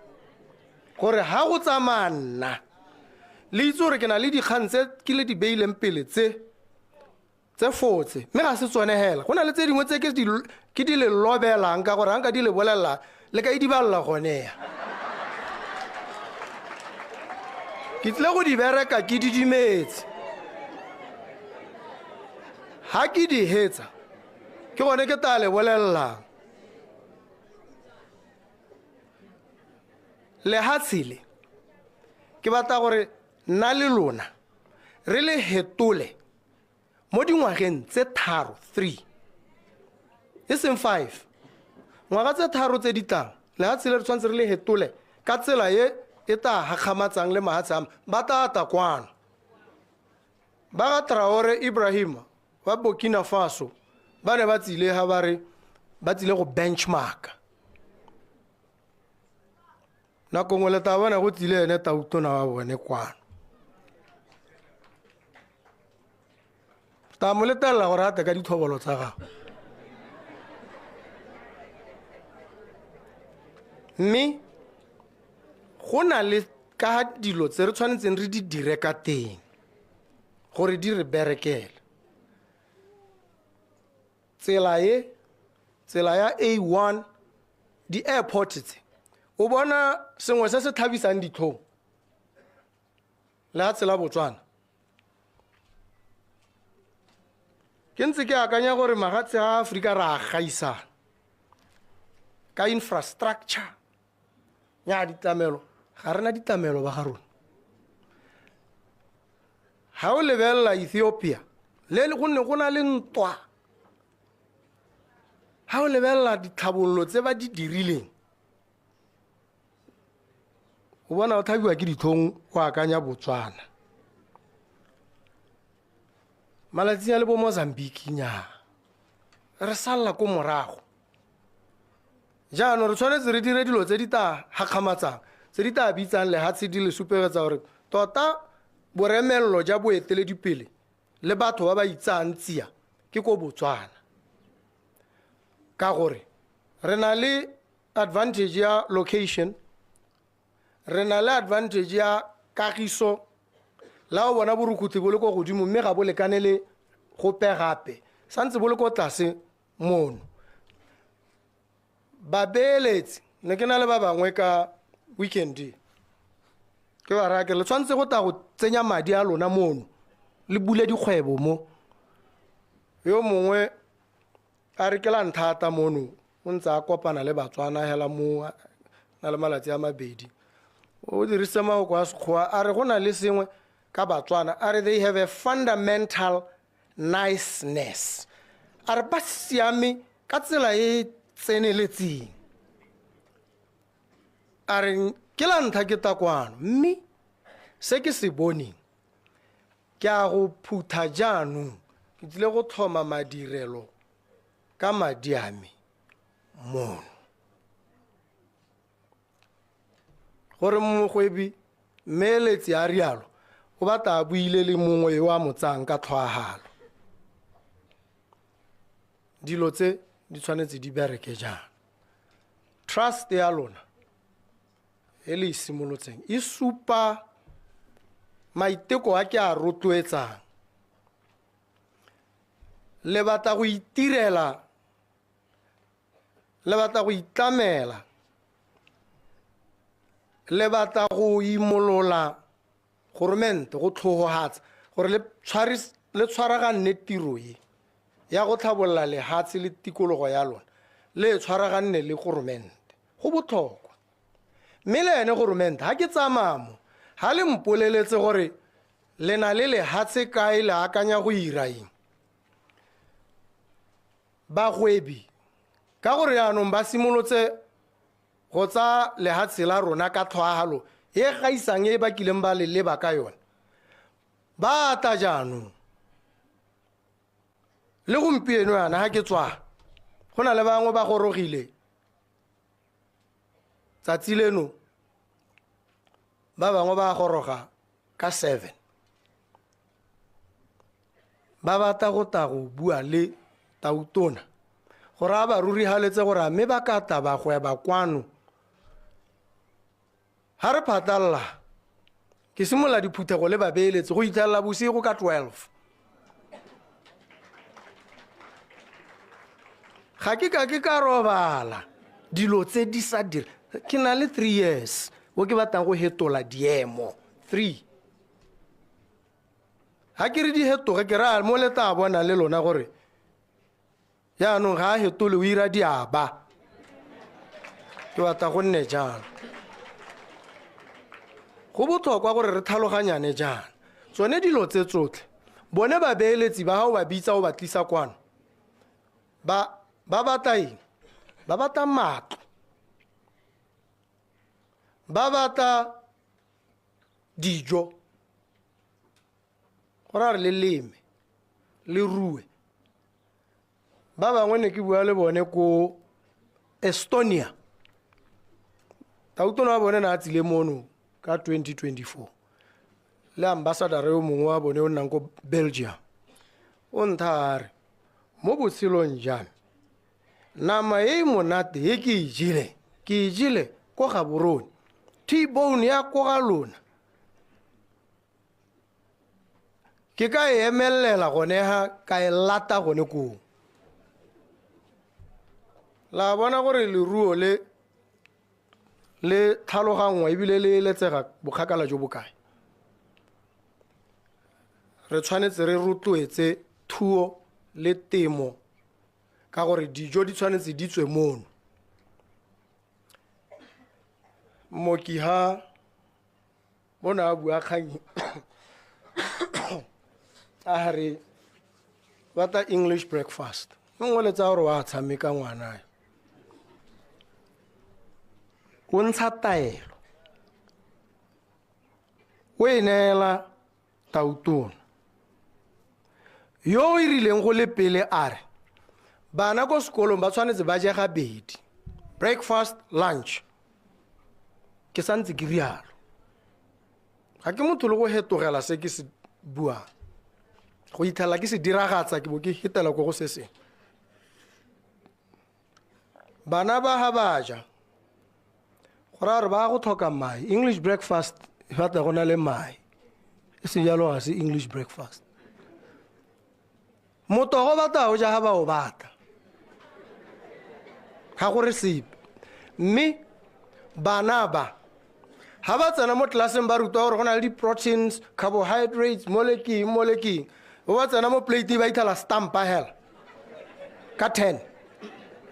Speaker 1: gore ha go tsamaya nna, le itse gore ke na le dikgang tse ke le di beileng pele tse fotse, mme ga se tsone hela, go na le tse dingwe tse ke di le lobelang, ka gore ga nka di le bolelela le ka e di balela gone ya. Ke tlile go di bereka ke didimetse. Ha ke di hetsa ke gone ke tla le bolelelang. Lehatshe le ke batla gore nna le lona re le hetole mo dingwageng tse tharo, 3 e seng 5, ngwaga tse tharo tse di tlang. Lehatshe le re tshwanetse re le hetole ka tsela e e tla gakgamatsang le mahatshe a ba tla tla kwano. Ba ga Traore Ibrahim wa Burkina Faso ba ne ba tsile ha ba re ba tsile go benchmark. Nako nngwe le tla bona go tsile ene tautona wa bone kwano, ta mo letelela gore a tle ka dithobolo tsa gagwe. Mme go na le ka dilo tse re tshwanetseng re di dire ka teng gore di re berekele. Tsela e, tsela ya A1, di-airport tse, o bona sengwe se se tlhabisang ditlhong lehatshe la Botswana. Ke ntse ke akanya gore mahatshe a Aforika re a gaisana ka infrastructure ya ditlamelo, ga rena ditlamelo ba ga rona. Ha o lebelela Ethiopia le go ne go na le ntwa, ha o lebelela ditlhabololo tse ba di dirileng, o bona o tlhabiwa ke ditlhong go akanya Botswana. Malatsing a le bo Mozambique, nnyaa, re salla ko morago. Jaanong re tshwanetse re dire dilo tse di tla gakgamatsang, tse di tla bitsang lehatshe di le supegetsa gore tota boremello ja boeteledipele le batho ba ba itsang tsia ke ko Botswana. Ka gore re na le advantage ya location, re na le advantage ya kagiso, la o bona borukhutlhi bo le ko godimo mme ga bo lekane le gope gape, santse bo le ko tlase mono. Babeeletsi ne ke na le ba bangwe ka weekend, ke ba raya ke le tshwanetse go tla go tsenya madi a lona mono, le bule dikgwebo mo. Yo mongwe a re ke la nthata mono, O ntse a kopana le Batswana hela mo na le malatsi a mabedi. O dirisitse mafoko a Sekgowa a re go na le sengwe ka Batswana a re they have a fundamental niceness. A re ba siame ka tsela e e tseneletseng. A re ke la ntlha ke tla kwano mme se ke se boneng ke a go phutha jaanong ke tlile go tlhoma madirelo ka madi a me mono. Gore mogwebi mmeeletsi a rialo o batla a buile le mongwe yo a mo tsayang ka tlhoahalo. Dilo tse di tshwanetse di bereke jang. Trust ya lona e le e simolotseng e supa maiteko a ke a rotloetsang. Le batla go itirela, le batla go itlamela, le batla go imolola goromente, go tlhogogatsa gore le tshwaraganne tiro e ya go tlhabolola lehatshe le tikologo ya lona, le tshwaraganne le goromente. Go botlhokwa. Mme le ene goromente, ha ke tsamaya mo, ha le mpoleletse gore le na le lehatshe kae, le akanya go ira eng. Bagwebi, ka gore jaanong ba simolotse go tsaya lehatshe la rona ka tlhoahalo e gaisang e ba kileng ba le leba ka yone, ba tla jaanong. Le gompieno yana ha ke tswa, go na le bangwe ba gorogile tsatsi leno, ba bangwe ba goroga ka 7. Ba batla go tla go bua le tautona gore a ba rurihaletse gore a mme ba ka tla ba gweba kwano. Ha re phatalla, ke simolola diphuthego le babeeletsi go itlhelela bosigo ka 12. Ga ke ka ke ka robala dilo tse di sa dire. Ke na le 3 years o ke batlang go hetola diemo. 3. Ha ke re di hetoge, ke raya mo le tla bona le lona gore jaanong ga a hetole o ira diaba. Ke batla go nne jalo. Go botlhokwa gore re tlhaloganyane jaana. Tsone dilo tse tsotlhe, bone babeeletsi ba gago ba bitsa o ba tlisa kwano, ba batla eng? Ba batla matlo, ba batla dijo, gore a re le leme, le rue. Ba bangwe ne ke bua le bone ko Estonia. Tautona wa bone na a tsile mono ka 2024. Le ambassador yo mongwe wa bone o nnang ko Belgium. O ntha a re, mo botshelong jwa me, nama e e monate e ke e jele, ke e jele ko Gaborone. T-bone ya ko ga lona. Ke ka e emelela gone ha, ka e lata gone koo. La bona gore leruo le le tlhaloganngwa ebile le eletsega bokgakala jo bokae. Re tshwanetse re rotloetse thuo le temo ka gore dijo di tshwanetse di tswe mono. Mooki ha bona a bua kgang a re batla English breakfast. Nngwe le tsa gore wa tshameka ngwana yo. O ntsha taelo. O e neela tautona. Yo o rileng go le pele a re bana ko sekolong ba tshwanetse ba je gabedi, breakfast, lunch. Ke santse ke rialo. Ga ke motho le go hetogela se ke se buang. Go itlhela ke se diragatsa ke bo ke hetela ko go se sengwe. Bana ba ha ba ja, go raya gore ba go tlhoka mae. English breakfast e batla go na le mae. E seng jalo ga se English breakfast. Motogo batla o ja ha ba o batla. Ga go re sepe. Mme bana ba ha ba tsena mo tlelaseng ba rutwa gore go na le di-proteins, carbohydrates, mo le keng, mo le keng. Ba ba tsena mo plate ba itlhela stampa hela ka 10.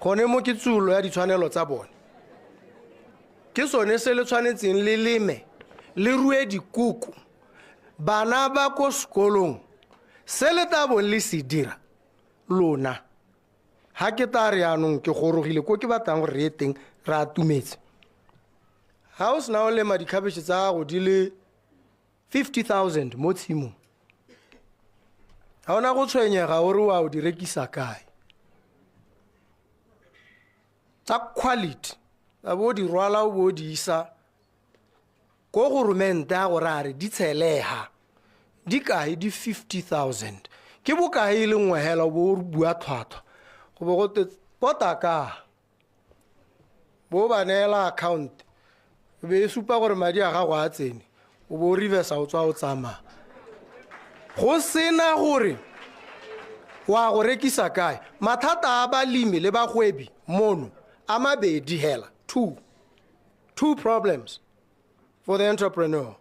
Speaker 1: Gone mo ke tsuolo ya ditshwanelo tsa bone. Ke sone se le tshwanetseng le leme, le rue dikoko. Bana ba ko sekolong, se le tla bong le se dira, lona. Ha ke tla re yaanong ke gorogile ko ke batlang gore re ye teng, re atumetse. Ha o sena o lema dikhabetšhe tsa gago di le 50,000 mo tshimong, ga ona go tshwenyega o re wa o di rekisa kae. Tsa quality, a bo di rwala o bo di isa ko goromente a gore a re di tshelega, di kae di 50,000. Ke bokae e le nngwe hela o bo o bua tlhwatlhwa, go bo go te pota ka bo ba neela account, e be e supa gore madi a gago a tsene, o bo o reversa o tswa o tsamaya. Go sena gore wa go rekisa kae. Mathata a balemi le bagwebi mono a mabedi hela, two. Two problems for the entrepreneur.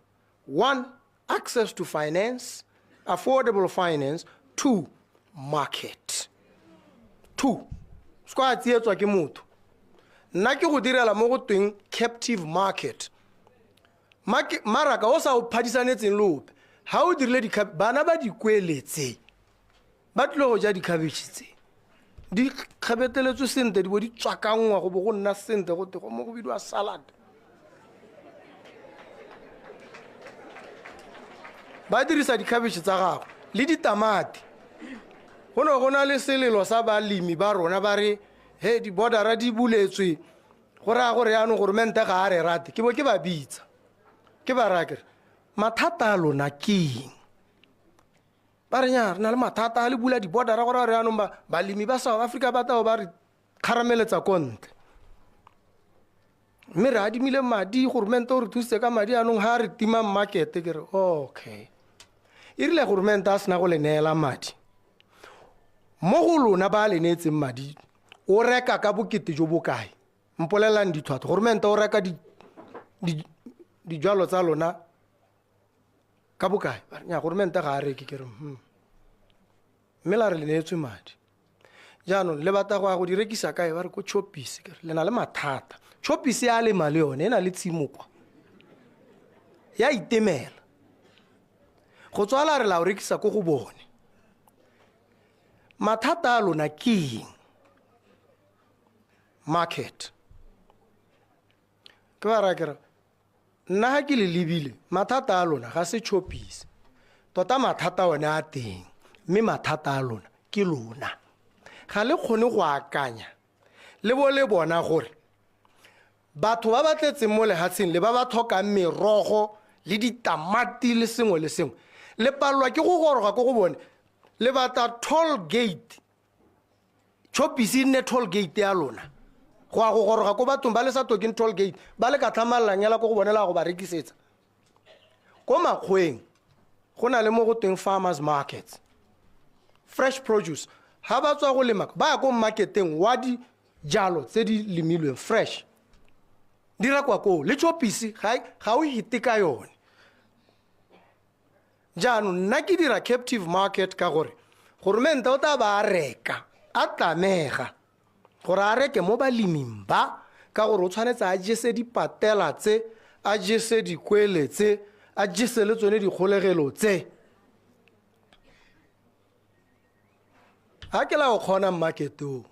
Speaker 1: One, access to finance, affordable finance. Two, market. Two, se kwa tsietswa ke motho. Nna ke go direla mo go tweng captive market. Maraka o sa o phadisanetseng le ope. Ha o dirile bana ba di kweletse, ba tlile go ja dikhabetšhe tse. Di kgabeteletswe sentle, di bo di tswakanngwa go bo go nna sentle, go te go mo go bidiwa salad. Ba dirisa dikhabetšhe tsa gago le ditamati. Go ne go na le selelo sa balemi ba rona ba re, he, di-bordera di buletswe, go raya gore yaanong goromente ga a re rate. Ke bo ke ba bitsa, ke ba raya ke re, mathata a lona ke eng? Ba re nya, re na le mathata a le bula di-bordera, go raya gore yaanong balemi ba South Africa ba tla ba re kgarameletsa ko ntle. Mme re adimile madi, goromente o re thusitse ka madi, yaanong ha re tima market. Ke re, okay. E rile goromente a sena go le neela madi, mo go lona ba le neetseng madi, o reka ka bokete jo bokae? Mpolelang ditlhwatlhwa. Goromente o reka dijalo tsa lona ka bokae? Ba re, nya, goromente ga a reke. Ke re, Mme la re le neetswe madi. Jaanong le batla go ya go di rekisa kae? Ba re ko Choppies. Ke re, le na le mathata. Choppies ya lema le yone, e na le tshimo kwa. Ya itemela. Go tswala re la o rekisa ko go bone. Mathata a lona ke eng? Market. Ke ba raya ke re, nna ha ke le lebile, mathata a lona ga se Choppies. Tota mathata one a teng, mme mathata a lona ke lona. Ga le kgone go akanya, le bo le bona gore batho ba ba tletseng mo lehatsheng le ba ba tlhokang merogo le ditamati le sengwe le sengwe, le palelwa ke go goroga ko go bone. Le batla toll gate, Choppies e nne toll gate ya lona, go ya go goroga ko bathong ba le sa tlhokeng toll gate, ba le ka tlhamallang hela ko go bone la go ba rekisetsa. Ko makgweng go na le mo go tweng farmers markets, fresh produce. Ha ba tswa go lema, ba ya ko marketeng wa dijalo tse di lemilweng fresh, di rekwa koo. Le Choppies ga o hite ka yone. Jaanong nna ke dira captive market ka gore goromente o tla ba a reka, a tlamega gore a reke mo baleming ba, ka gore o tshwanetse a jese dipatela tse, a jese dikwele tse, a jese le tsone dikgolegelo tse. Ha ke la o kgona market o,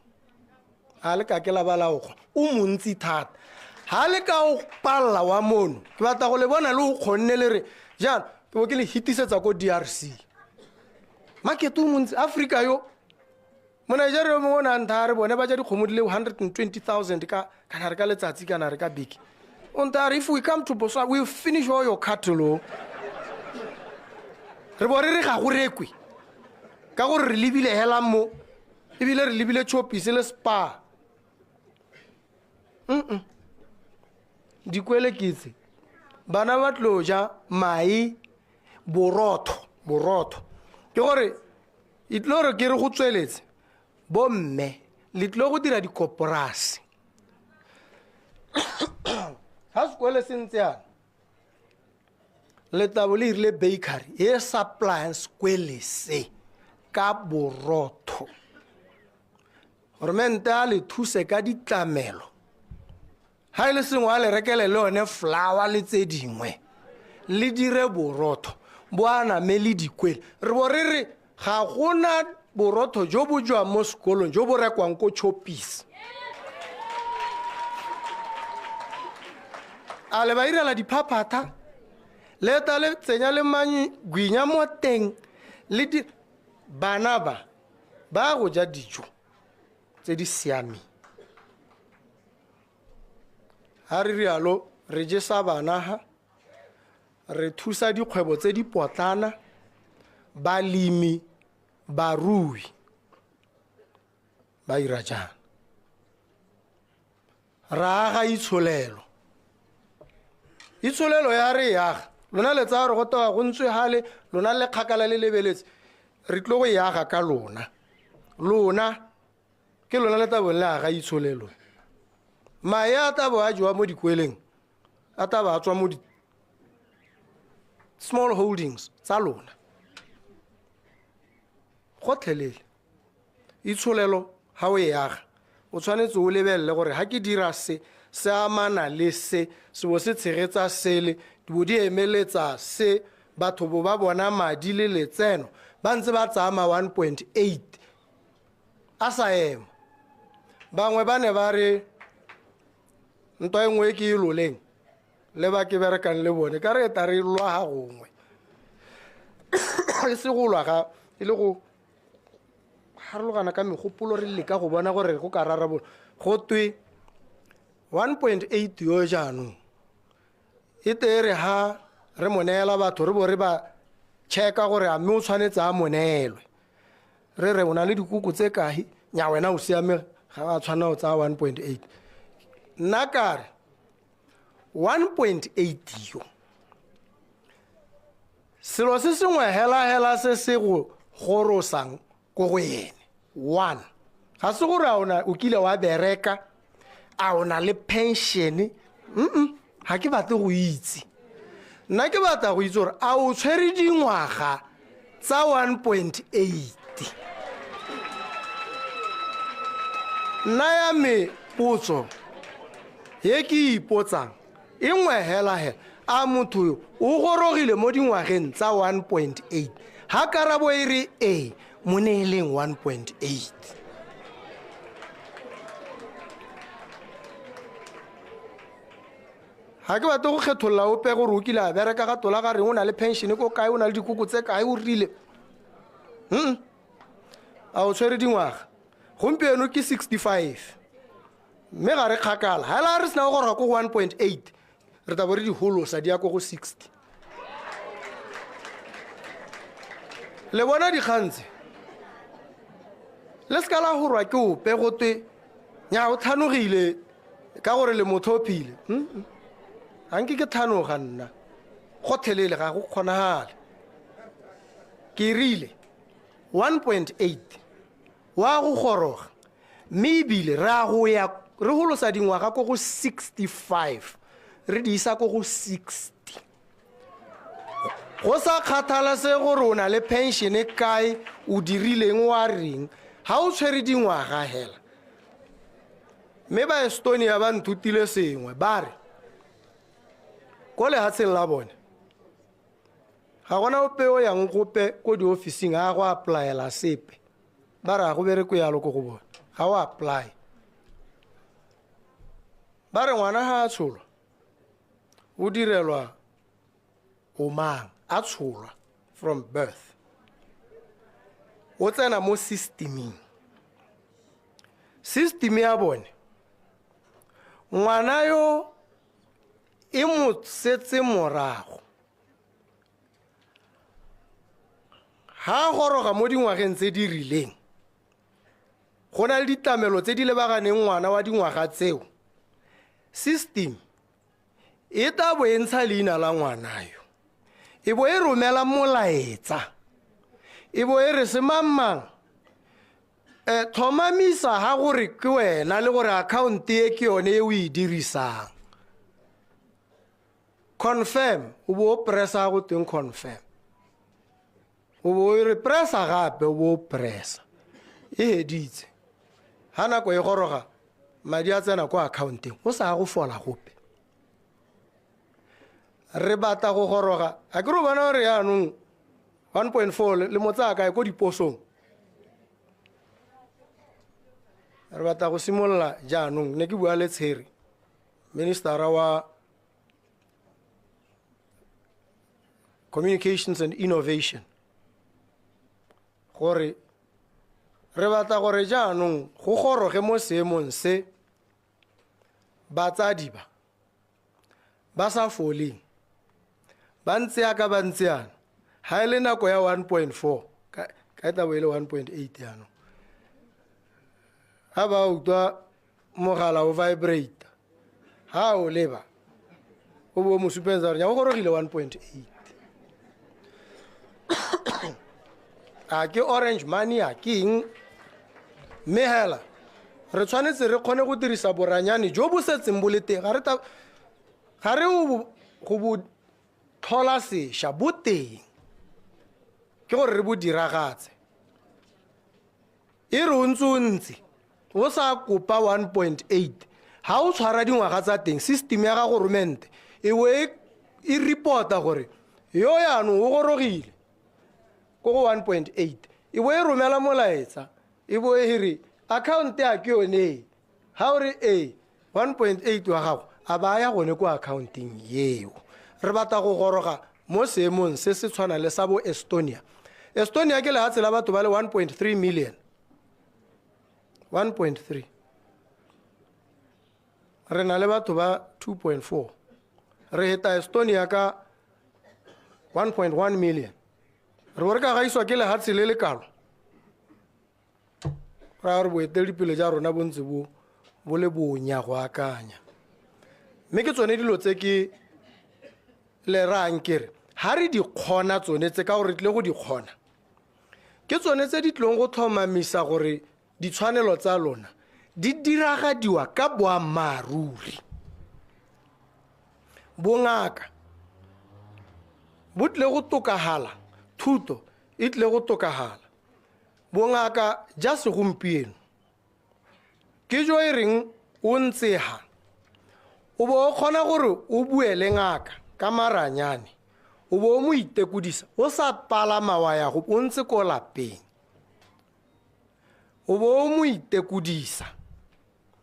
Speaker 1: ha le ka ke la ba la o kgona, o montsi thata. Ha le ka o palla wa mono, ke batla go le bona le o kgonne le re, jaanong ke bo ke le hitisetsa ko DRC. Market o montsi, Africa yo. Mo Nigeria yo mongwe o ne a ntha a re bone ba ja dikgomo di le 120,000 ka, kana re ka letsatsi, kana re ka beke. O ntha a re, if we come to Botswana, we will finish all your cattle o. Re bo re re ga go rekwe, ka gore re lebile hela mo, ebile re lebile Choppies le Spar. Dikwele ke tse. Bana ba tlo ja mae, borotho, borotho. Ke gore, e tlo re ke re go tsweletse, bomme, le tlo go dira dikoporasi. Ha sekole se ntse yana, le tla bo le hirile bakery e supplyang sekwele se ka borotho. Goromente a le thuse ka ditlamelo. Ga e le sengwe a le rekele le yone flour le tse dingwe. Le dire borotho bo aname le dikwele. Re bo re re ga gona borotho jo bo jwang mo sekolong jo bo rekwang ko Choppies. A le ba irela diphaphatha, le ta le tsenya le mangwinya mo teng, le di bana ba ba go ja dijo tse di siameng. Ha re rialo re jesa bana ha, re thusa dikgwebo tse di potlana, balemi, barui ba ira jang. Ra aga itsholelo. Itsholelo ya re e aga, lona le tsaya gore go tewa go ntswe gale, lona le kgakala le lebeletse, re tlo go e aga ka lona. Lona ke lona le tabong le aga itsholelo. Mae a tabo a jewa mo dikweleng, a tabo a tswa mo di small holdings tsa lona. Gotlhelele. Itsholelo ha o e aga, o tshwanetse o lebelele gore ha ke dira se, se amana le se, se bo se tshegetsa sele, di bo di emeletsa se, batho bo ba bona madi le letseno, ba ntse ba tsaya ma 1.8 a sa ema. Bangwe ba ne ba re ntwa e nngwe e ke e loleng le ba ke berekang le bone, ka re ta re lwa ga gongwe. E se go lwa ga, e le go harologana ka megopolo, re leka go bona gore go ka rarabolola. Go twe 1.8 yo jaanong e te re ha re mo neela batho, re bo re ba checka gore a mme o tshwanetse a mo neelwe. Re re o na le dikoko tse kae, nya wena o siame, ga a tshwanela go tsaya 1.8. Nna ka re 1.8 yo, selo se sengwe hela hela se se go gorosang ko go ene, one, ga se gore a o kile wa bereka, a o na le pension, ga ke batle go itse. Nna ke batla go itse gore a o tshwere dingwaga tsa 1.8. Nna ya me potso e ke ipotsang e nngwe hela hela, a motho yo o gorogile mo dingwageng tsa 1.8? Ha karabo e re ee, mo neeleng 1.8. Ga ke batle go kgetholola ope gore o kile a bereka ga tola ga reng, o na le pension ko kae, o na le dikoko tse kae, o rile. A o tshwere dingwaga? Gompieno ke 65. Mme ga re kgakala. Ha la re sena go goroga ko 1.8, re tla bo re di holosa di ya ko go 60. Le bona dikgang tse? Le seka la horwa ke ope go twe nya o tlhanogile ka gore le motho o phile. Ga nke ke tlhanoga nna. Gotlhelele ga go kgonagale. Ke rile 1.8 wa go goroga, mme ebile re a go ya re holosa dingwaga ko go 65, re di isa ko go 60. Go sa kgathalesege gore o na le pension kae, o dirileng wa reng, ha o tshwere dingwaga hela. Mme ba Estonia ba nthutile sengwe, ba re ko lehatsheng la bone ga gona ope o yang gope ko diofising a go applyela sepe. Ba re ga go bereke yalo ko go bone, ga o apply. Ba re ngwana ga a tsholwa o direlwa o mang, a tsholwa from birth, o tsena mo systeming. System ya bone, ngwana yo e mo setse morago. Ha a goroga mo dingwageng tse di rileng, go na le ditlamelo tse di lebaganeng ngwana wa dingwaga tseo. System e tla bo e ntsha leina la ngwana yo, e bo e romela molaetsa, e bo e re semangmang, tlhomamisa ha gore ke wena le gore account e ke yone e o e dirisang. Confirm, o bo o pressa go teng confirm. O bo o re pressa gape, o bo o pressa. E heditse. Ga nako e goroga, madi a tsena kwa accounteng, o sa go fola gope. Re batla go goroga, a ke re o bona gore yaanong 1.4 le mo tsaya kae ko diposong. Re batla go simolola jaanong, ne ke bua le Tshere, ministera wa Communications and Innovation, gore re batla gore jaanong go goroge mo seemong se batsadi ba ba sa foleng ba ntse yaka ba ntse yana, ha e le nako ya 1.4 ka e tla bo e le 1.8 jaanong, ha ba utlwa mogala o vibrate, ha o leba o bo mo supenza gore nya o gorogile 1.8. A ke Orange Money, a ke eng? Mme hela re tshwanetse re kgone go dirisa boranyane jo bo setseng bo le teng, ga re go bo tlhola sešwa, bo teng, ke gore re bo diragatse. E re o ntse o ntse o sa kopa 1.8, ha o tshwara dingwaga tsa teng, system ya gago goromente e bo e reporta gore yo yaanong o gorogile ko go 1.8, e bo e romela molaetsa, e bo e re account ya ke yone e, ha o re e 1.8 wa gago a ba ya gone ko accounteng eo. Re batla go goroga mo seemong se se tshwanang le sa bo Estonia. Estonia ke lehatshe la batho ba le 1.3 million. 1.3. Re na le batho ba 2.4. Re heta Estonia ka 1.1 million. Re bo re ka gaiswa ke lehatshe le le kalo. Ra re boeteledipele ja rona bo ntse bo le bonya go akanya. Mme ke tsone dilo tse ke le rayang ke re, ha re di kgona tsone tse, ka gore re tlile go di kgona, ke tsone tse di tlileng go tlhomamisa gore ditshwanelo tsa lona di diragadiwa ka boammaaruri. Bongaka bo tlile go tokagala, thuto e tlile go tokagala. Bongaka ja segompieno ke jo e reng o ntse ha, o bo o kgona gore o bue le ngaka ka maranyane, o bo o mo itekodisa o sa palama wa ya go, o ntse ko lapeng, o bo o mo itekodisa.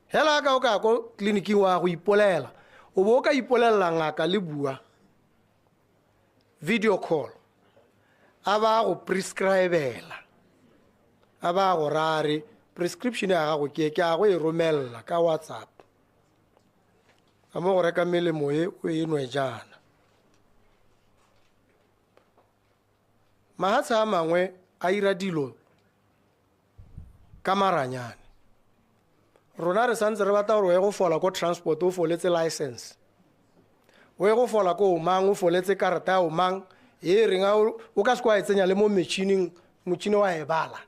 Speaker 1: Hela ka o ka ko tleliniking wa go ipolela, o bo o ka ipolelela ngaka le bua video call, a ba go prescribela, a ba go rare prescription ya gago ke a go e romella ka WhatsApp, a mo go reka melemo e o e nwe jaana. Mahatshe a mangwe a ira dilo ka maranyane. Rona re santse re batla gore o ye go fola ko transport o foletse license, o ye go fola ko omang o foletse karata ya omang e reng o ka se kwa e tsenya le mo metšhining, motšhini wa e bala.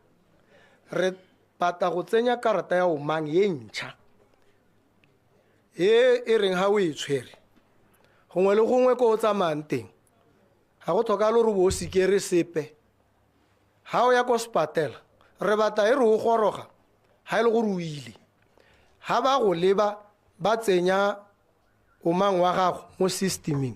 Speaker 1: Re batla go tsenya karata ya omang e ntšha e e reng ha o e tshwere gongwe le gongwe ko o tsamayang teng, ga go tlhokagale gore o bo o sikere sepe. Ha o ya ko sepatela, re batla e re o goroga ha e le gore o ile, ha ba go leba ba tsenya omang wa gago mo systeming,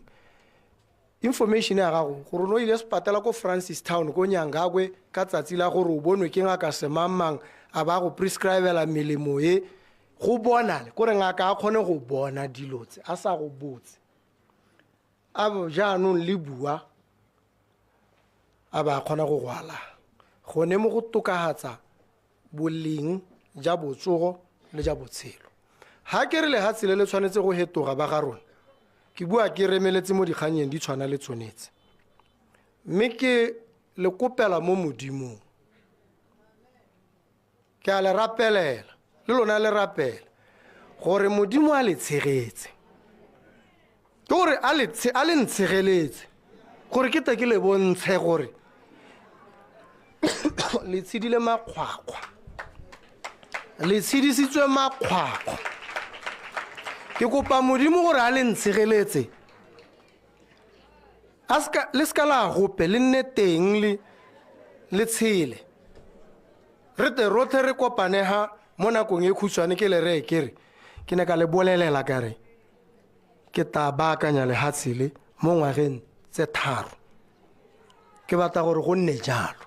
Speaker 1: information ya gago gore o ne o ile sepatela ko Francistown ko Nyangakwe ka tsatsi la gore o bonwe ke ngaka semangmang, a ba go prescribela melemo e, go bonale kore ngaka a kgone go bona dilo tse a sa go botse. A bo jaanong le bua a ba kgona go go ala. Gone mo go tokafatsa boleng ja botsogo le ja botshelo. Ha ke re lehatshe le le tshwanetse go hetoga ba ga rona, ke bua ke remeletse mo dikganyeng di tshwana le tsonetse, mme ke le kopela mo Modimong, ke a le rapelela le lona le rapela gore Modimo a le tshegetse, ke gore a le a le ntshegeletse gore ke tle ke le bontshe gore le tshedile makgwakgwa, le tshedisitswe makgwakgwa. Ke kopa Modimo gore a le ntshegeletse, a seka, le seka la gope, le nne teng le tshele, re tle rotlhe re kopane ha Mo nakong e khutshwane ke le reye ke re ke ne ka le bolelela ka re ke tla baakanya lehatshe le mo ngwageng tse 3. Ke batla gore go nne jalo.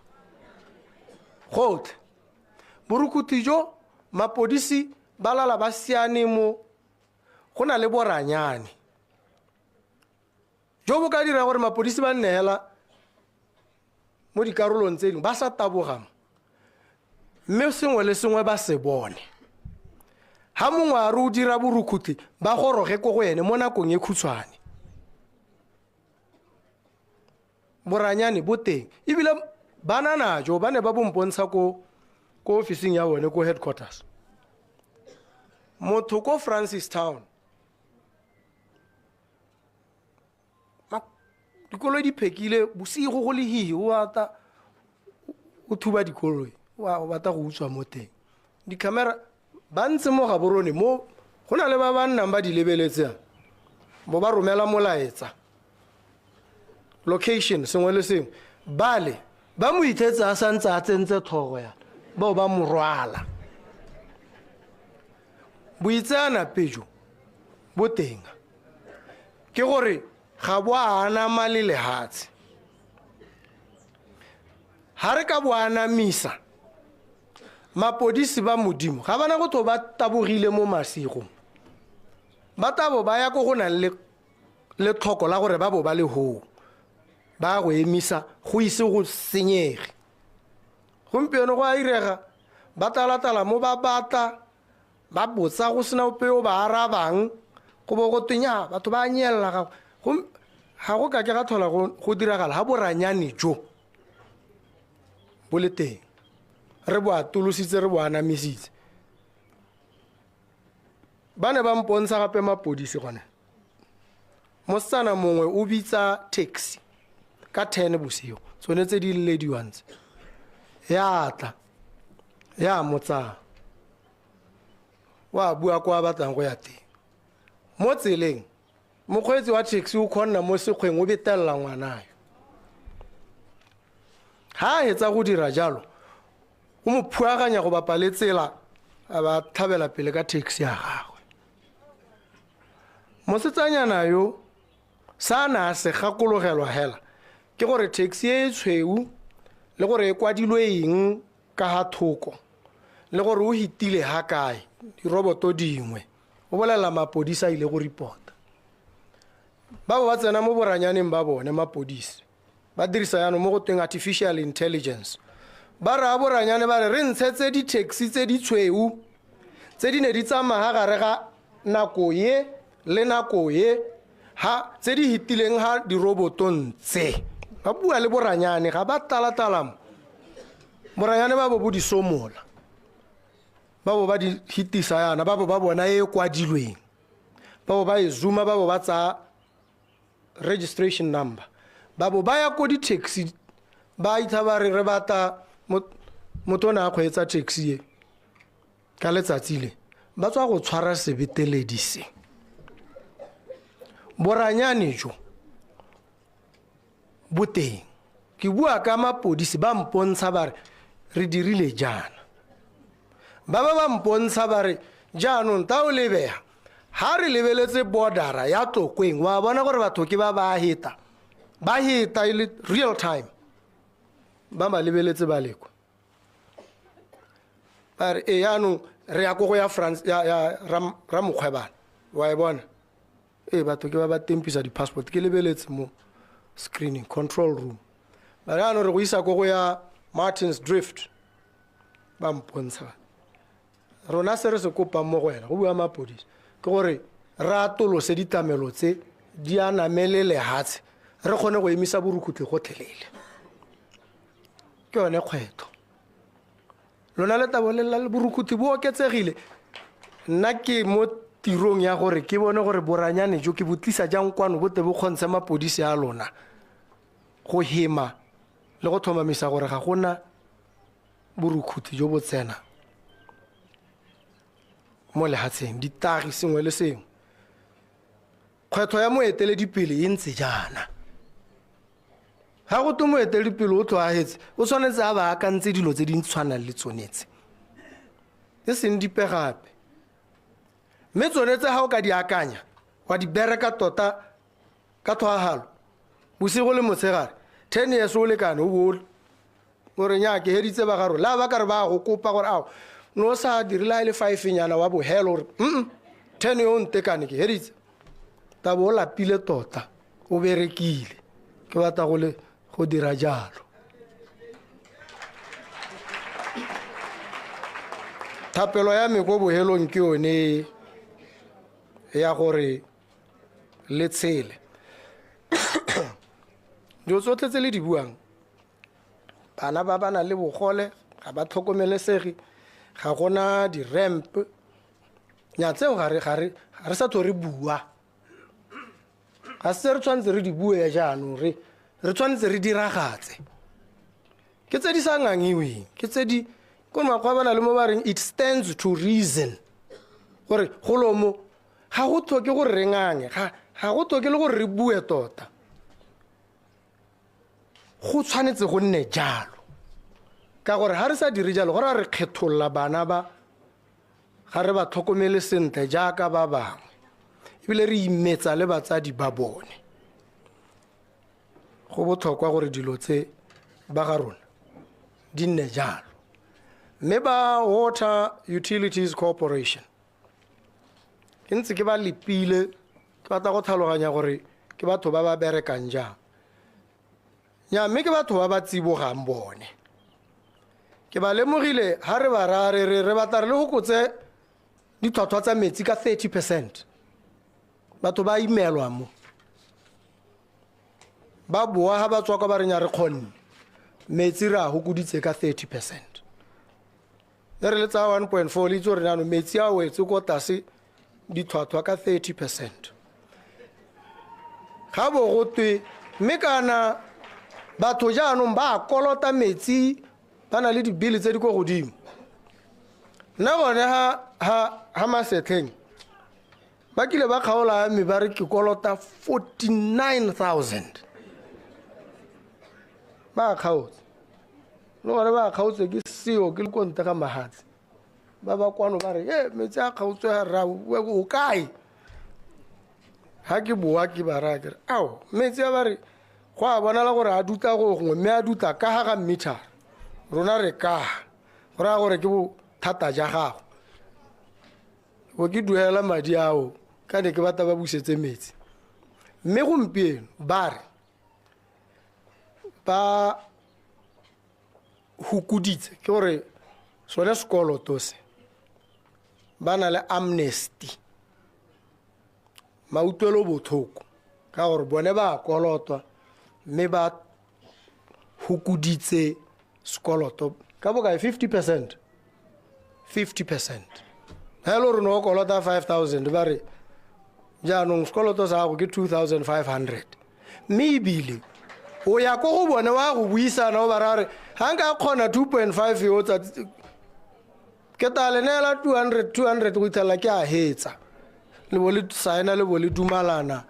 Speaker 1: Gotlhe. Borukuthi jo mapodisi ba lala ba siane mo go na le boranyane. Jo bo ka dira gore mapodisi ba nne hela mo dikarolong tse dingwe ba sa taboga mo. Mme sengwe le sengwe ba se bone. Ha mongwe a re o dira borukhutlhi ba goroge ko go ene mo nakong e khutshwane. Boranyane bo teng ebile ba na najo ba ne ba bompontsha ko ofising ya bone ko headquarters. Motho ko Francistown dikoloi di phekile bosigo go le hihi o ata o thuba dikoloi o batla go utswa mo teng. Di-camera ba ntse mo Gaborone mo go na le ba ba nnang ba di lebeletseng bo ba romela molaetsa location sengwe le sengwe bale ba mo ithetse a santse a tsentse tlhogo yana bao ba mo rwala. Boitseanape jo bo teng ke gore ga bo a anama le lehatshe. Ha re ka bo anamisa mapodisi ba Modimo ga bana go tlo ba tabogile mo masigong. Ba tabo ba ya ko go nang le letlhoko la gore ba bo ba le hoo. Ba go emisa go ise go senyege. Gompieno go a irega ba talatala mo ba batla ba botsa go sena ope o ba arabang go bo go tenya batho ba nyella ga go ka ke ga thola go diragala ha boranyane jo bo le teng. Re bo atolositse re bo anamisitse. Ba ne ba mpontsha gape mapodisi gone. Mosetsana mongwe o bitsa taxi ka 10 bosigo tsone tse di lelediwang tse. Ya tla ya mo tsaya wa bua kwa batlang go ya teng. Mo tseleng mokgweetsi wa taxi o kgonna mo sekgweng o betelela ngwana yo. Ha a hetsa go dira jalo o mo phuaganya go bapa le tsela a ba tlhabela pele ka taxi ya gagwe. Mosetsanyana yo sa na se gakologelwa hela ke gore taxi e tshweu le gore e kwadilwe eng ka ha thoko le gore o hitile ha kae diroboto dingwe o bolela mapodisa a ile go report. Ba bo ba tsena mo boranyaneng ba bone mapodisi ba dirisa jaanong mo go tweng artificial intelligence. Ba raya boranyane ba re re ntshetse di-taxi tse di tshweu tse di ne di tsamaya gare ga nako ye le nako ye ha tse di hitileng ha dirobotong tse. Ba bua le boranyane ga ba talatala mo. Boranyane ba bo bo di somola ba bo ba di hitisa yana ba bo ba bona e kwadilweng ba bo ba e zooma ba bo ba tsaya registration number ba bo ba ya ko di-taxi ba itha ba re re batla motho o ne a kgweetsa taxi e ka letsatsi le ba tswa go tshwara sebeteledi se. Boranyane jo bo teng. Ke bua ka mapodisi ba mpontsha ba re re dirile jaana. Ba ba ba mpontsha ba re jaanong ta o lebega ha re lebeletse bordera ya Tlokweng wa bona gore batho ke ba ba heta. Ba heta e le real time. Ba ba lebeletse ba lekwa. Ba re e jaanong re ya ko go ya France ya Ramokgwebana wa e bona. E batho ke ba ba tempisa di-passport ke lebeletse mo screening control room. Ba re jaanong re go isa ko go ya Martin's Drift ba mpontsha. Rona se re se kopang mo go wena go bua mapodisi ke gore re atolose ditlamelo tse di anamele lehatshe re kgone go emisa borukhutlhi gotlhelele. Ke yone kgwetlho. Lona le tla bolelela le borukhutlhi bo oketsegile. Nna ke mo tirong ya gore ke bone gore boranyane jo ke bo tlisa jang kwano bo tle bo kgontshe mapodisi a lona go hema le go tlhomamisa gore ga gona borukhutlhi jo bo tsena mo lehatsheng ditagi sengwe le sengwe. Kgwetlho ya moeteledipele e ntse jaana. Ha go twe moeteledipele o tlhoahetse o tshwanetse a ba akantse dilo tse di tshwanang le tsone tse. E seng dipe gape. Mme tsone tse ga o ka di akanya, wa di bereka tota ka tlhoahalo, bosigo le motshegare, 10 years o lekane o bo o re nya ke heditse ba garo la ba ka re ba go kopa gore ao no sa dirile le 5 nyana wa bohelo gore 10 yo ntekane ke heditse ta bo lapile tota o berekile ke batla go le go dira jalo. Thapelo ya me ko bohelong ke yone ya gore le tshele. Dilo tsotlhe tse le di buang, bana ba ba nang le bogole ga ba tlhokomelesege, ga gona di-ramp, nya tseo ga re sa tlho re bua, ga se re tshwanetse re di bue jaanong, re tshwanetse re diragatse. Ke tse di sa ngangiweng, ke tse di ko makgwa ba na le mo ba reng it stands to reason gore golo mo ga go tlhoke gore re ngange, ga go tlhoke le gore re bue tota, go tshwanetse go nne jalo. Ka gore ga re sa dire jalo, gore re kgetholola bana ba, ga re ba tlhokomele sentle jaaka ba bangwe, ebile re imetsa le batsadi ba bone. Go botlhokwa gore dilo tse ba ga rona di nne jalo. Mme ba Water Utilities Corporation, ke ntse ke ba lepile, ke batla go tlhaloganya gore ke batho ba ba berekang jang. Nya mme ke batho ba ba tsibogang bone. Ke ba lemogile ha re ba ra re re batla re le hokotse ditlhwatlhwa tsa metsi ka 30%. Batho ba imelwa mo. Ba boa ha ba tswa kwa ba re nya re kgonne. Metsi re a hokoditse ka 30%. Le re le tsa 1.4 le itse gore jaanong metsi a wetse ko tlase ditlhwatlhwa ka 30%. Ga bo go twe mme kana batho jaanong ba kolota metsi, ba na le dibili tse di ko godimo. Nna gone ha Masetlheng ba kile ba kgaola mme ba re ke kolota 49,000. Ba kgaotse. Le gone ba kgaotse ke seo ke le ko ntle ga mahatsi. Ba ba kwano ba re, metsi a kgaotswe ha rra, o kae? Ha ke boa ke ba raya ke re, ao, metsi a ba re, go a bonala gore a dutla go gongwe, mme a dutla ka ga ga meter. Rona re ka, go raya gore ke bothata ja gago. Bo ke duela madi ao, ka ne ke batla ba busetse metsi. Mme gompieno ba re, ba hukoditse, ke gore sone sekoloto se, ba na le amnesty. Mautlwelo botlhoko, ka gore bone ba kolotwa, mme ba hukoditse sekoloto ka bokae? 50%. 50%. Ha e le gore o kolota 5,000, ba re jaanong sekoloto sa gago ke 2,500. Mme ebile o ya ko go bone wa go buisana, o ba raya gore ga nka kgona 2.5 yo tsatsi, ke tla le neela 200, 200 go itlhela ke a hetsa. Le bo le saena, le bo le dumalana,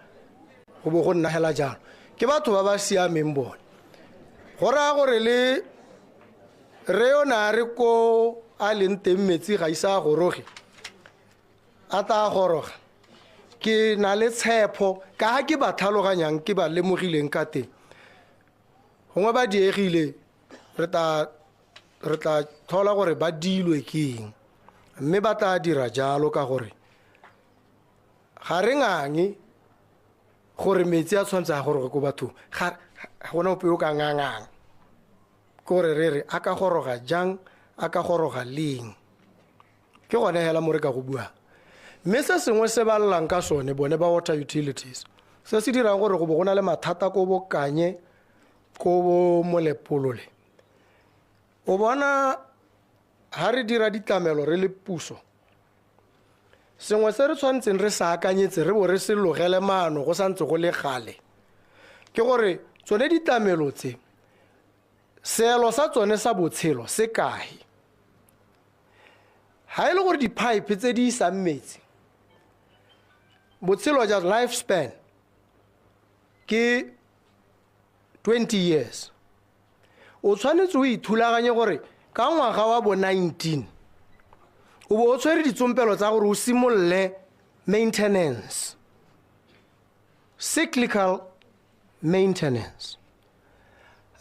Speaker 1: go bo go nna hela jalo. Ke batho ba ba siameng bone. Go raya gore le re yo na re ko a leng teng metsi ga ise a goroge, a tla goroga. Ke na le tshepo ka ha ke ba tlhaloganyang, ke ba lemogileng ka teng. Gongwe ba diegile, re tla tlhola gore ba dilwe ke eng, mme ba tla dira jalo ka gore ga re ngange gore metsi a tshwanetse a goroge ko bathong. Ga gona ope yo ka ngangang. Ke gore re re a ka goroga jang, a ka goroga leng. Ke gone hela mo re ka go buang. Mme se sengwe se ba llang ka sone bone ba Water Utilities, se se dirang gore go bo go na le mathata ko bo Kanye, ko bo Molepolole. O bona ha re dira ditlamelo re le puso, sengwe se re tshwanetseng re sa akanyetse, re bo re se logele maano go santse go le gale, ke gore tsone ditlamelo tse, seelo sa tsone sa botshelo se kae? Ha e le gore di-pipe tse di isang metsi, botshelo ja lifespan ke 20 years. O tshwanetse o ithulaganye gore ka ngwaga wa bo 19 O bo o tshwere ditsompelo tsa gore o simolole maintenance, cyclical maintenance.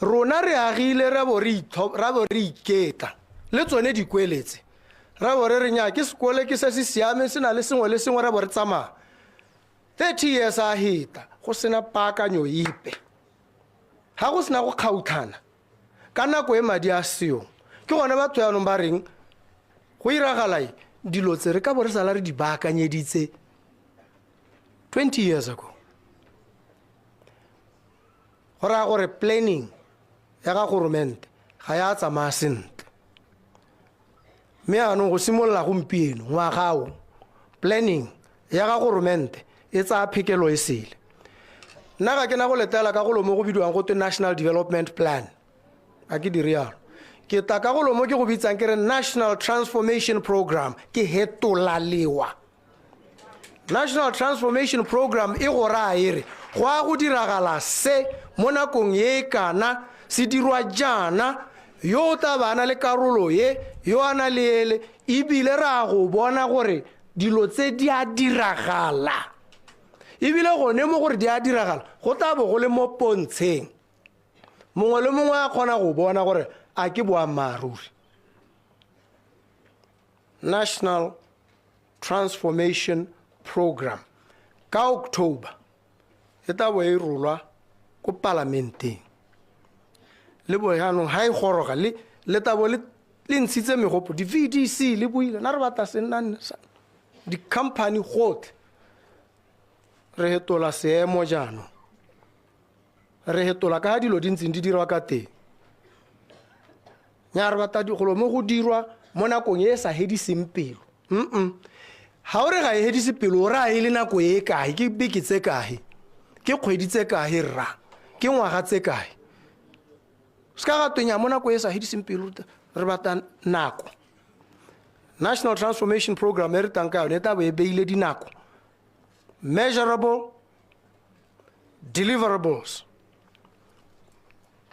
Speaker 1: Rona re agile ra bo re iketla le tsone dikweletse, ra bo re re nya ke sekole ke se se siameng, se na le sengwe le sengwe, ra bo re tsamaya. 30 years a heta go sena paakanyo epe, ga go sena go kgautlhana ka nako e madi a seong. Ke gone batho yaanong ba reng go iragala dilo tse re ka bo re sala re di baakanyeditse 20 years ago. Go raya gore planning ya ga goromente ga ya tsamaya sentle. Mme yaanong go simolola gompieno ngwaga o, planning ya ga goromente e tsaya phekelo e sele. Nna ga ke na go letela ka golo mo go bidiwang go twe National Development Plan, ga ke dire yalo. Ke tla ka golo mo ke go bitsang ke re National Transformation Program, ke hetolalewa. National Transformation Program e go raya e re go a go diragala se mo nakong e kana se dirwa jaana, yo o tla ba na le karolo ye, yo a na le ele, ebile re a go bona gore dilo tse di a diragala. Ebile gone mo gore di a diragala go tla bo go le mo pontsheng, mongwe le mongwe a kgona go bona gore a ke boammaaruri. National Transformation Program ka October e tla bo e rolwa ko palamenteng. Le bo jaanong ha e goroga le tla bo le ntshitse megopo, di VDC le buile na re batla se nna di-company gotlhe. Re hetola seemo jaanong, re hetola ka dilo di ntseng di dirwa ka teng. Nya re batla golo mo go dirwa mo nakong e e sa hediseng pelo. Ha o re ga e hedise pelo, o raya e le nako e kae, ke beke tse kae, ke kgwedi tse kae rra, ke ngwaga tse kae. Se ka ga twenya mo nako e sa hediseng pelo, re batla nako. National Transformation Program e re tlang ka yone e tla bo e beile dinako, measurable deliverables,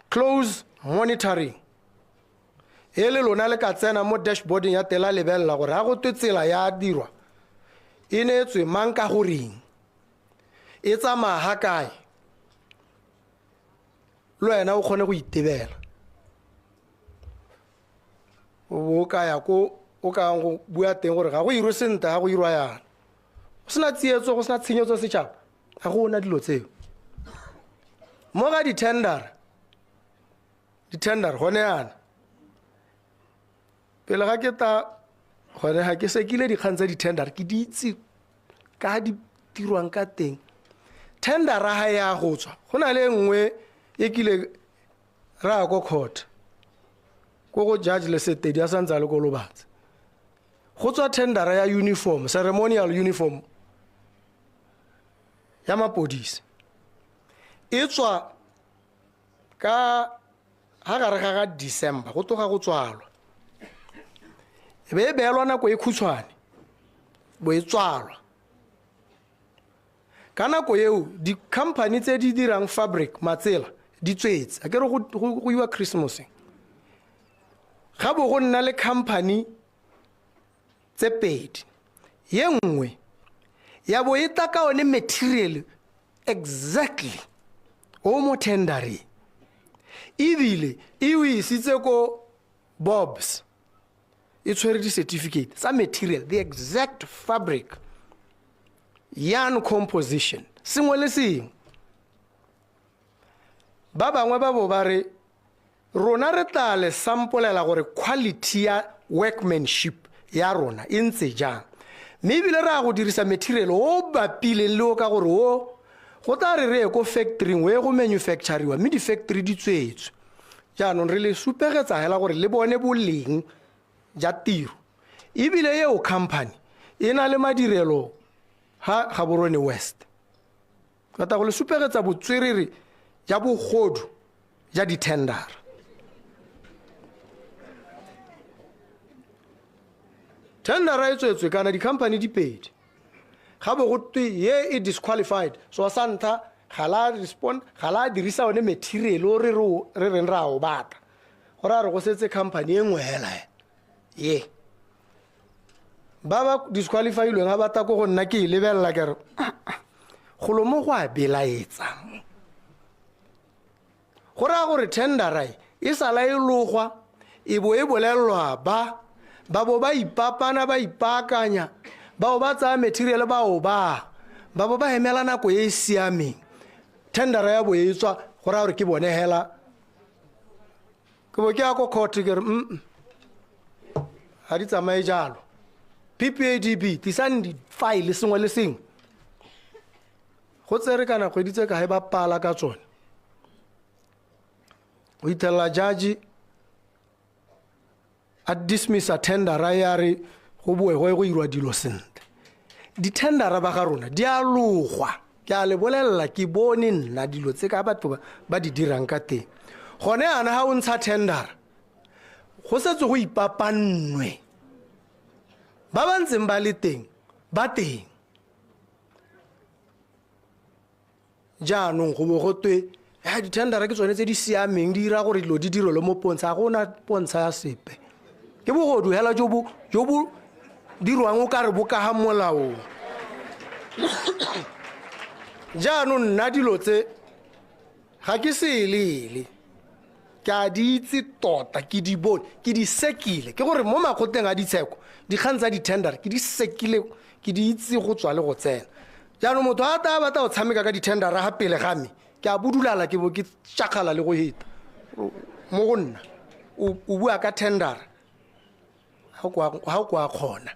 Speaker 1: close monitoring. E le lona le ka tsena mo dashboarding ya tela lebelela gore ga go twe tsela ya dirwa e neetswe mang ka goreng, e tsamaya ga kae, le wena o kgone go itebela. O ka ya ko o ka yang go bua teng gore ga go irwe sentle, ga go irwa yana, go sena tsietso, go sena tshenyetso setšhaba, ga go ona dilo tseo. Mo ga di-tender gone yana pele ga ke ta gone ga ke sekile dikgang tsa di-tender, ke di itse ka di dirwang ka teng. Tendera ga ya go tswa, go na le e nngwe e kile ra ya ko court, ko go judge Lesetedi a santse a le ko Lobatse. Go tswa tendera ya uniform, ceremonial uniform ya mapodisi, e tswa ka ha gare ga December, go tloga go tswalwa, e be e beelwa nako e khutshwane bo e tswalwa. Ka nako eo di-company tse di dirang fabric matsela di tswetse, a ke re go iwa Christmaseng, ga bo go nna le company tse pedi, ye nngwe ya bo e tla ka one material exactly o mo tendereng, ebile e o isitse ko Bob's, e tshwere di-certificate tsa material, the exact fabric, yarn composition, sengwe le sengwe. Ba bangwe ba bo ba re rona re tla le sampolela gore quality ya workmanship ya rona e ntse jang, mme ebile re a go dirisa material o bapileng le o ka gore o go tla re re ye ko factory-ing o ye go manufacturiwa, mme di-factory di tswetswe. Jaanong re le supegetsa hela gore le bone boleng ja tiro. Ebile eo company e na le madirelo ha Gaborone West. Rata go le supegetsa botswerere ja bogodu ja di-tendera. Tendera e tswetswe kana di-company di pedi, ga bo go twe ye e disqualified, so sa ntlha ga la respond, ga la dirisa one material o re reng ra o batla, gore a re go setse company e nngwe hela ye. Ba ba disqualifilweng ga ba ta ko go nna ke e lebelela ke re golo mo go a belaetsa. Go raya gore tendera e sala e logwa e bo e bolelelwa ba ba bo ba ipapana ba ipaakanya ba bo ba tsaya material ba o ba ba bo ba emela nako e e siameng tendera ya bo e tswa go raya gore ke bone hela ke bo ke ya ko court ke re mm ga di tsamaye jalo. PPADB tlisang di-file sengwe le sengwe go tsere kana kgwedi tse kae ba pala ka tsone. O ithelela judge a dismissa tendera ya re go boe go ye go irwa dilo sentle. Ditendera ba ga rona di a logwa, ke a le bolelela ke bone nna dilo tse ka batho ba di dirang ka teng. Gone yana ga o ntsha tendera go setse go ipapannwe, ba ba ntseng ba le teng ba teng. Jaanong go bo go twe ya ditendera ke tsone tse di siameng di dira gore dilo di direlwe mo pontsha, ga gona pontsha ya sepe. Ke bogodu hela jo bo dirwang o kare bo ka ga molaong. Jaanong nna dilo tse ga ke seelele, ke a di itse tota, ke di bone, ke di sekile. Ke gore mo makgotleng a ditsheko dikgang tsa di-tender ke di sekile, ke di itse go tswa le go tsena. Jaanong motho a ta batla go tshameka ka di-tendera ga pele ga me, ke a bodulala ke bo ke tšakgala le go heta mo go nna. O bua ka tendera ga o kwa kgona,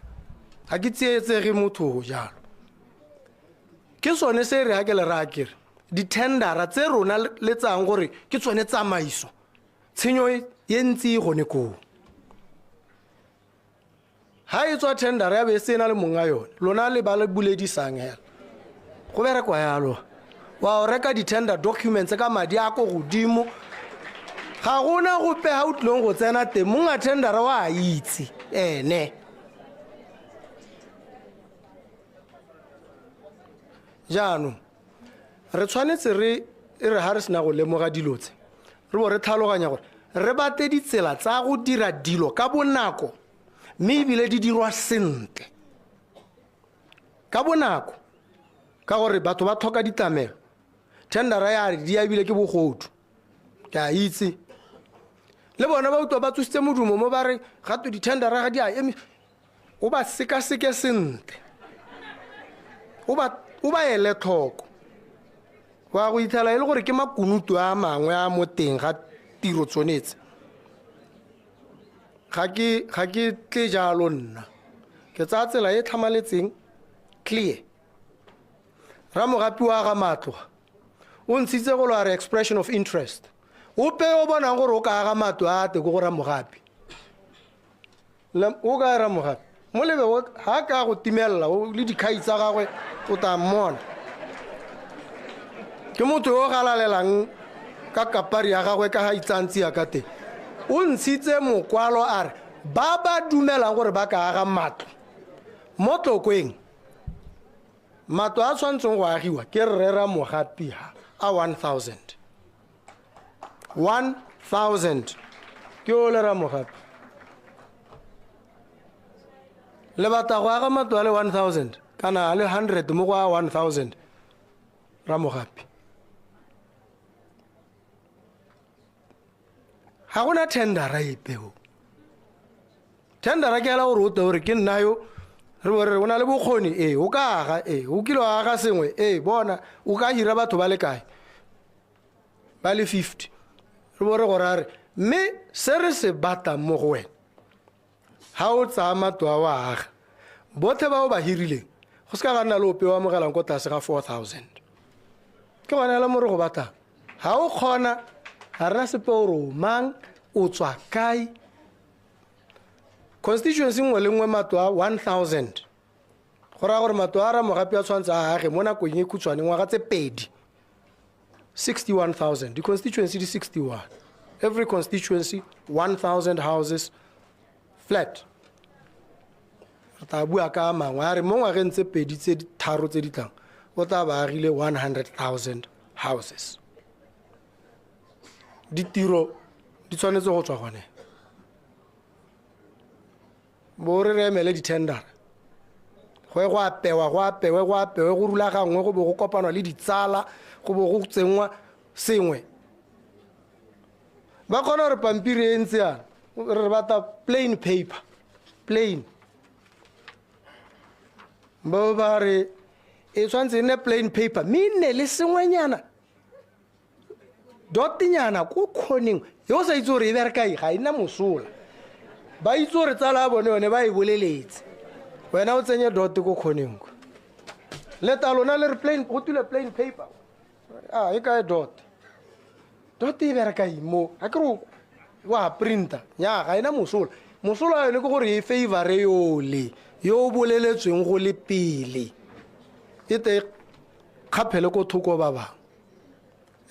Speaker 1: ga ke tsietsege motho jalo. Ke sone se re ga ke le raya ke re di-tendera tse rona le tsayang gore ke tsone tsamaiso, tshenyo e ntsi e gone koo. Ha e tswa tendera ya be e sena le monga yone, lona le ba le buledisang hela. Go berekwa yalo, wa o reka di-tender documents ka madi a ko godimo, ga gona gope ga o tlileng go tsena teng, monga tendera wa itse ene. Jaanong re tshwanetse re e re ha re sena go lemoga dilo tse, re bo re tlhaloganya gore re batle ditsela tsa go dira dilo ka bonako, mme ebile di dirwa sentle ka bonako, ka gore batho ba tlhoka ditlamelo. Tendera ya di ebile ke bogodu, ke a itse. Le bona ba utlwa ba tsositse modumo mo ba re gato di-tendera ga di a eme, o ba sekaseke sentle, o ba ele tlhoko. Wa go itlhela e le gore ke makunutu a mangwe a mo teng ga tiro tsonetse. Ga ke tle jalo nna, ke tsaya tsela e tlhamaletseng clear. Ramogapi wa ga matlo o ntshitse go lwa re expression of interest, ope o bonang gore o ka aga matlo a te ko go Ramogapi, o ka Ramogapi mo lebe ha ka go timelela le dikhai tsa gagwe o tla mmona. Ke motho yo o galalelang ka kapari ya gagwe ka ga itsantsi ya ka teng. O ntshitse mokwalo a re ba ba dumelang gore ba ka aga matlo mo Tlokweng, matlo a tshwanetseng go agiwa ke rre Ramogapi ha a 1000. 1000 ke o le Ramogapi. Le batla go aga matlo a le 1000 kana a le 100 mo go a 1000 Ramogapi. Ga gona tendera epe o. Tendera ke ela gore o tle gore ke nna yo, re bo re o na le bokgoni, ee o ka aga, ee o kile wa aga sengwe, ee bona o ka hira batho ba le kae, ba le 50. Re bo re gore a re mme se re se batlang mo go wena, ha o tsaya matlo a o a aga, botlhe ba o ba hirileng go se ka ga nna le ope o amogelang ko tlase ga 4000. Ke gone hela mo re go batlang. Ha o kgona, ga rena sepe gore o mang, o tswa kae. Constituency nngwe le nngwe matlo a 1000, go raya gore matlo a Ramogapi a tshwanetse a age mo nakong e khutshwane ngwaga tse pedi, 61000. Di-constituency di 61, every constituency 1000 houses flat. Re tla bua ka mangwe a re mo ngwageng tse pedi tse tharo tse di tlang o tla ba agile 100,000 houses. Ditiro di tshwanetse go tswa gone. Bo re re emele di-tendera. Go ye go apewa, go apewe, go apewe, go rulagangwe, go bo go kopanwa le ditsala, go bo go tsenngwa sengwe. Ba kgona gore pampiri e ntse yana, re batla plain paper, plain. Ba ba re e tshwanetse e nne plain paper, mme e nne le sengwenyana, dotnyana ko kgoneng, yo o sa itse gore e bereka eng, ga e nna mosola. Ba itse gore tsala ya bone yone ba e boleletse. Wena o tsenye dot ko kgoneng kwa. Leta lona le re plain, go tule plain paper. Ah, e kae dot? Dot e bereka eng mo? Ha ke re wa printer. Nya, ga ena mosola. Mosola wa yone ke gore e favor yole, yo o boleletsweng go le pele. E te kgaphele ko thoko ba bangwe.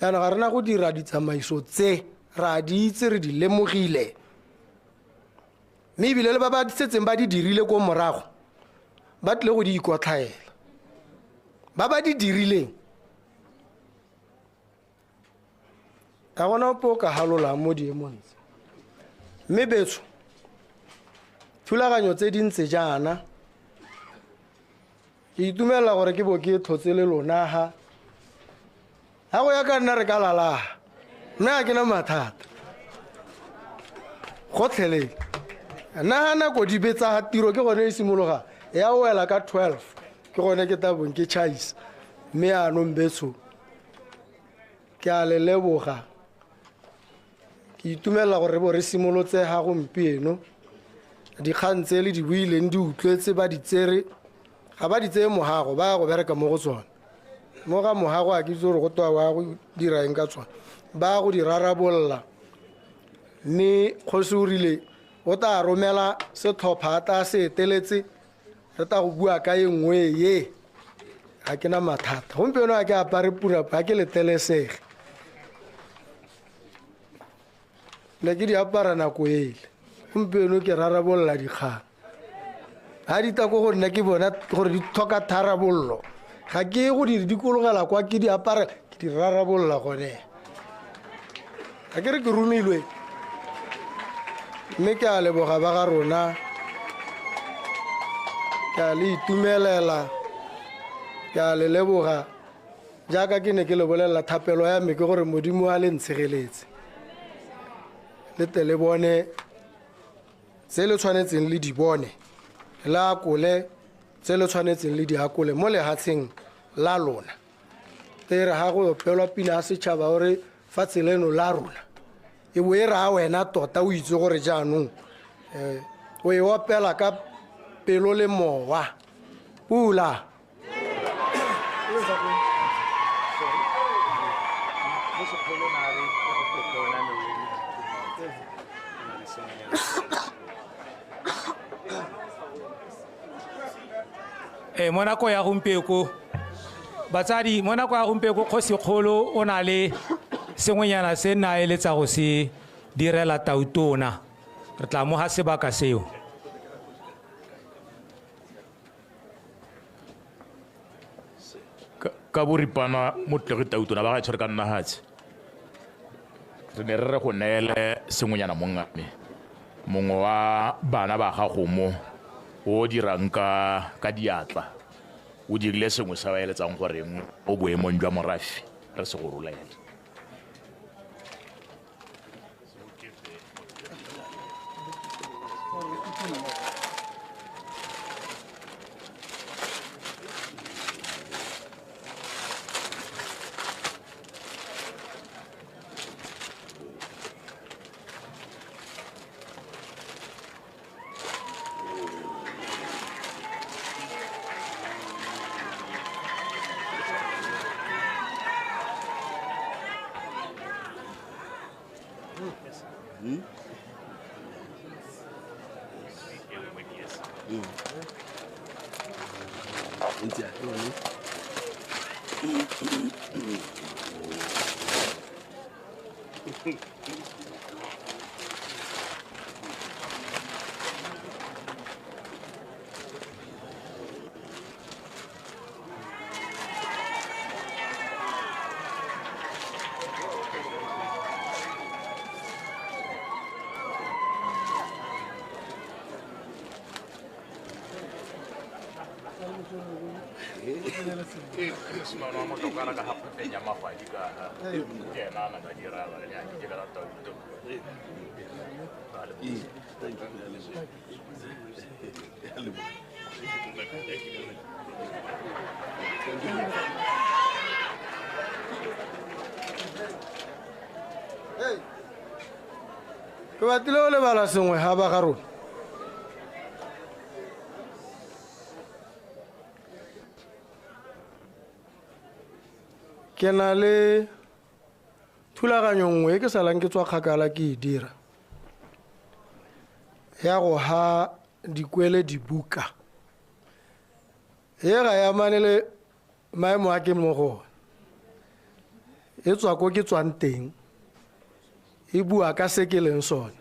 Speaker 1: Jaanong ga rena go dira ditsamaiso tse, ra di itse, re di lemogile. Mme ebile le ba ba setseng ba di dirile ko morago, ba tlile go di ikotlhaela. Ba ba di dirileng, ga gona ope o ka halolang mo diemong tse. Mme betsho, thulaganyo tse di ntse jaana, ke itumelela gore ke bo ke tlhotse le lona ha. Ha go ya ka nna re ka lala, mme ga ke na mathata. Gotlhelele. Nna ha nako di betsa tiro ke gone e simologa, ya wela ka 12, ke gone ke tla bong ke tšhaisa. Mme yaanong betsho, ke a le leboga. Ke itumelela gore re bo re simolotse ga gompieno. Dikgang tse le di buileng di utlwetse, ba di tsere, ga ba di tseye mogago, ba ya go bereka mo go tsone. Mo ga mogago a ke itse gore go twa wa go dira eng ka tsone. Ba ya go di rarabolola. Mme kgosi o rile o tla romela setlhopha a tla se eteletse, re tla go bua ka e nngwe ye. Ga ke na mathata. Gompieno ga ke apare purapa, ga ke letlelesege. Ne ke di apara nako ele. Gompieno ke rarabolola dikgang. Ha di tla ko go nna ke bona gore di tlhoka tharabololo. Ga ke go di dikologela kwa ke di apara, ke di rarabolola gone. Ga ke re ke romilwe. Mme ke a leboga ba ga rona. Ke a le itumelela. Ke a le leboga. Jaaka ke ne ke le bolelela, thapelo ya me ke gore Modimo a le ntshegeletse. Le tle le bone tse le tshwanetseng le di bone, le akole tse le tshwanetseng le di akole mo lehatsheng la lona. Te re ha go opelwa pina ya setšhaba gore fa tseleno la rona, e bo e raya wena tota o itse gore jaanong, o e opela ka pelo le mowa. Pula.
Speaker 2: Mo nako ya gompieko, batsadi, mo nako ya gompieko kgosikgolo o na le sengwenyana se nna eletsa go se direla tautona. Re tla moga sebaka seo.
Speaker 3: Ka boripana mo tlege tautona ba ga tshwere ka nna hatshe. Re ne re re go neele sengwenyana mongame. Mongwe wa bana ba gago mo o dirang ka diatla, o dirile sengwe se ba eletsang gore mo boemong jwa morafe re se go rolele.
Speaker 1: Ke batlile go lebala sengwe ga ba ga rona. Ke na le thulaganyo nngwe e ke salang ke tswa kgakala ke e dira ya go ha dikwele dibuka. E ga ya amane le maemo a ke mo go one, e tswa ko ke tswang teng, e bua ka se ke leng sone.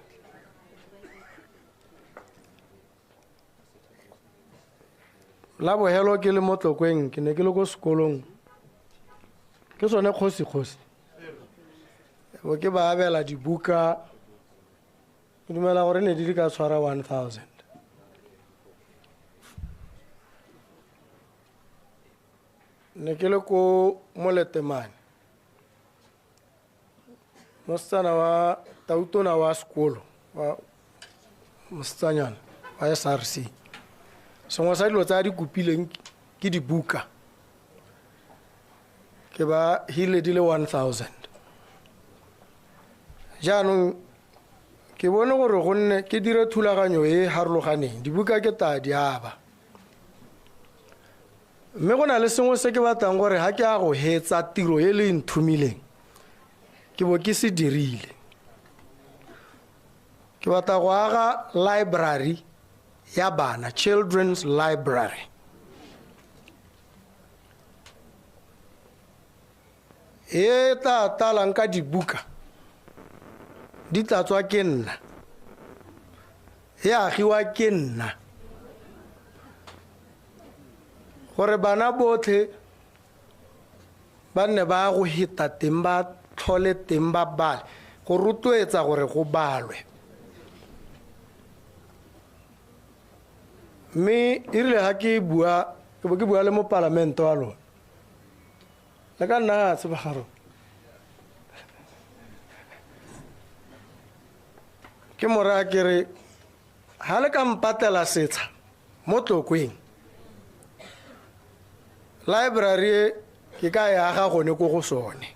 Speaker 1: La bohelo ke le mo Tlokweng, ke ne ke le ko sekolong, ke sone kgosi-kgosi. Bo ke ba abela dibuka, ke dumela gore ne di le ka tshwara 1000. Ne ke le ko Moletemane, mosetsana wa tautona wa sekolo, wa mosetsanyana wa SRC. Sengwe sa dilo tse a di kopileng ke dibuka. Ke ba hile di le 1000. Jaanong ke bone gore gonne ke dire thulaganyo e e harologaneng, dibuka ke tla di aba. Mme go na le sengwe se ke batlang gore ha ke a go hetsa tiro e le e nthomileng, ke bo ke se dirile. Ke batla go aga library ya bana, children's library. E tla talang ka dibuka, di tla tswa ke nna, e agiwa ke nna, gore bana botlhe ba nne ba go heta teng, ba tlhole teng, ba bale, go rotloetsa gore go balwe. Mme e rile ha ke bua, ke bo ke bua le mopalamente wa lona, le ka nna a tseba ga rona. Ke mo raya ke re, ha le ka mpatela setsha mo Tlokweng, library e ke ka e aga gone ko go sone.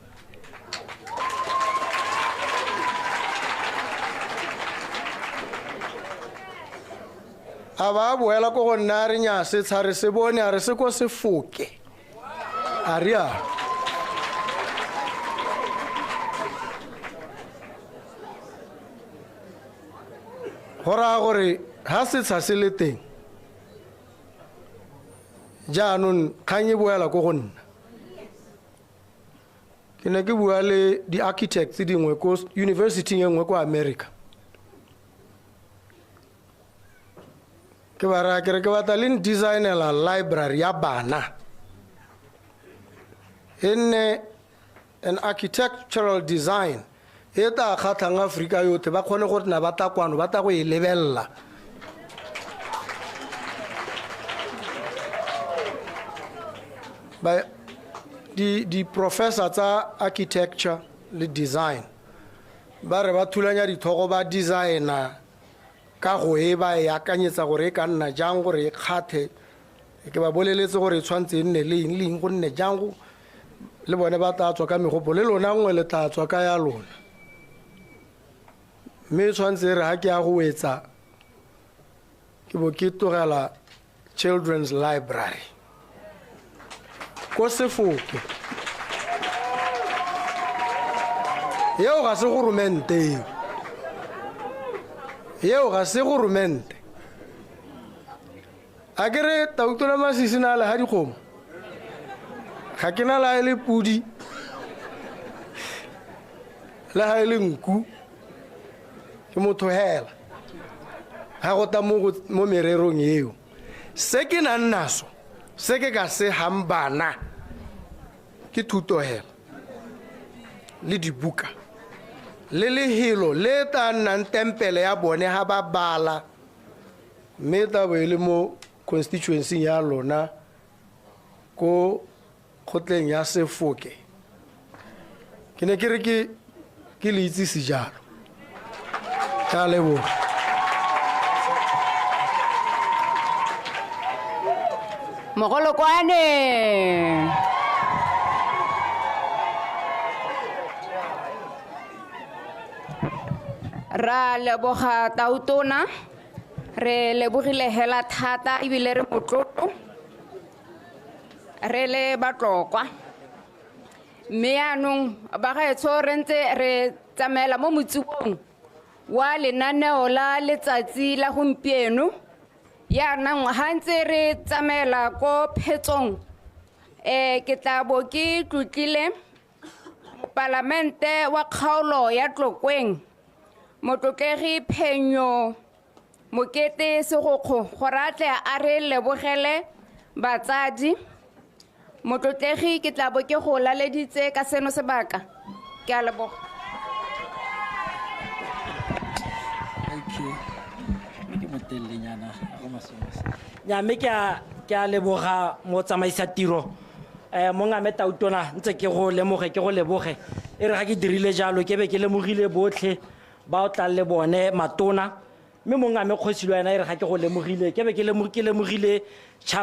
Speaker 1: A ba boela ko go nna a re nnyaa, setsha re se bone, a re se ko se foke. A rialo. Go raya gore ha setsha se le teng, jaanong kgang e boela ko go nna. Ke ne ke bua le di-architects dingwe ko university e nngwe kwa America. Ke ba raya ke re ke batla le n-designela library ya bana, e nne an architectural design e tla kgatlhang Aforika yotlhe, ba kgone go nna ba tla kwano, ba tla go e lebelela. Ba di-professor tsa architecture le design ba re ba thulanya dithogo, ba designer ka go e ba e akanyetsa gore e ka nna jang gore e kgathe. Ke ba boleletse gore e tshwanetse e nne le eng le eng, go nne jang go le bone ba tla tswa ka megopolo, le lona nngwe le tla tswa ka ya lona. Mme e tshwanetse e re ha ke ya go etsa, ke bo ke tlogela children's library ko Sefoke. Eo ga se goromente eo. Eo ga se goromente. A ke re Tautona Masisi na le ha dikgomo? Ga ke na le ha e le pudi, le ha e le nku, ke motho hela. Ha go tla mo mererong eo. Se ke nang naso, se ke ka se hang bana, ke thuto hela, le dibuka, le lehelo le tla nnang tempele ya bone ha ba bala, mme e tla bo e le mo constituency ya lona Ko kgotleng ya Sefoke. Ke ne ke re ke le itsise jalo. Ke a leboga.
Speaker 4: Mogolokwane. Ra leboga Tautona, re lebogile hela thata ebile re motlotlo, re le Batlokwa. Mme yaanong bagaetsho re ntse re tsamaela mo motsubong wa lenaneo la letsatsi la gompieno. Yaanong ga ntse re tsamaela ko phetsong, ke tla bo ke tlotlile palamente wa kgaolo ya Tlokweng, motlotlegi Phenyo Mokete Segokgo, gore a tle a re lebogele batsadi. Motlotlegi, ke tla bo ke go laleditse ka seno sebaka. Ke a leboga.
Speaker 5: Thank you. Mme ke motelelenyana, ga go masomase. Nya, mme ke a leboga motsamaisa tiro. Mongame Tautona, ntse ke go lemoge, ke go leboge. E re ga ke dirile jalo, ke be ke lemogile botlhe ba o tlang le bone matona. Mme mongame Kgosi le wena, e re ga ke go lemogile, ke be ke lemogile tšhaba.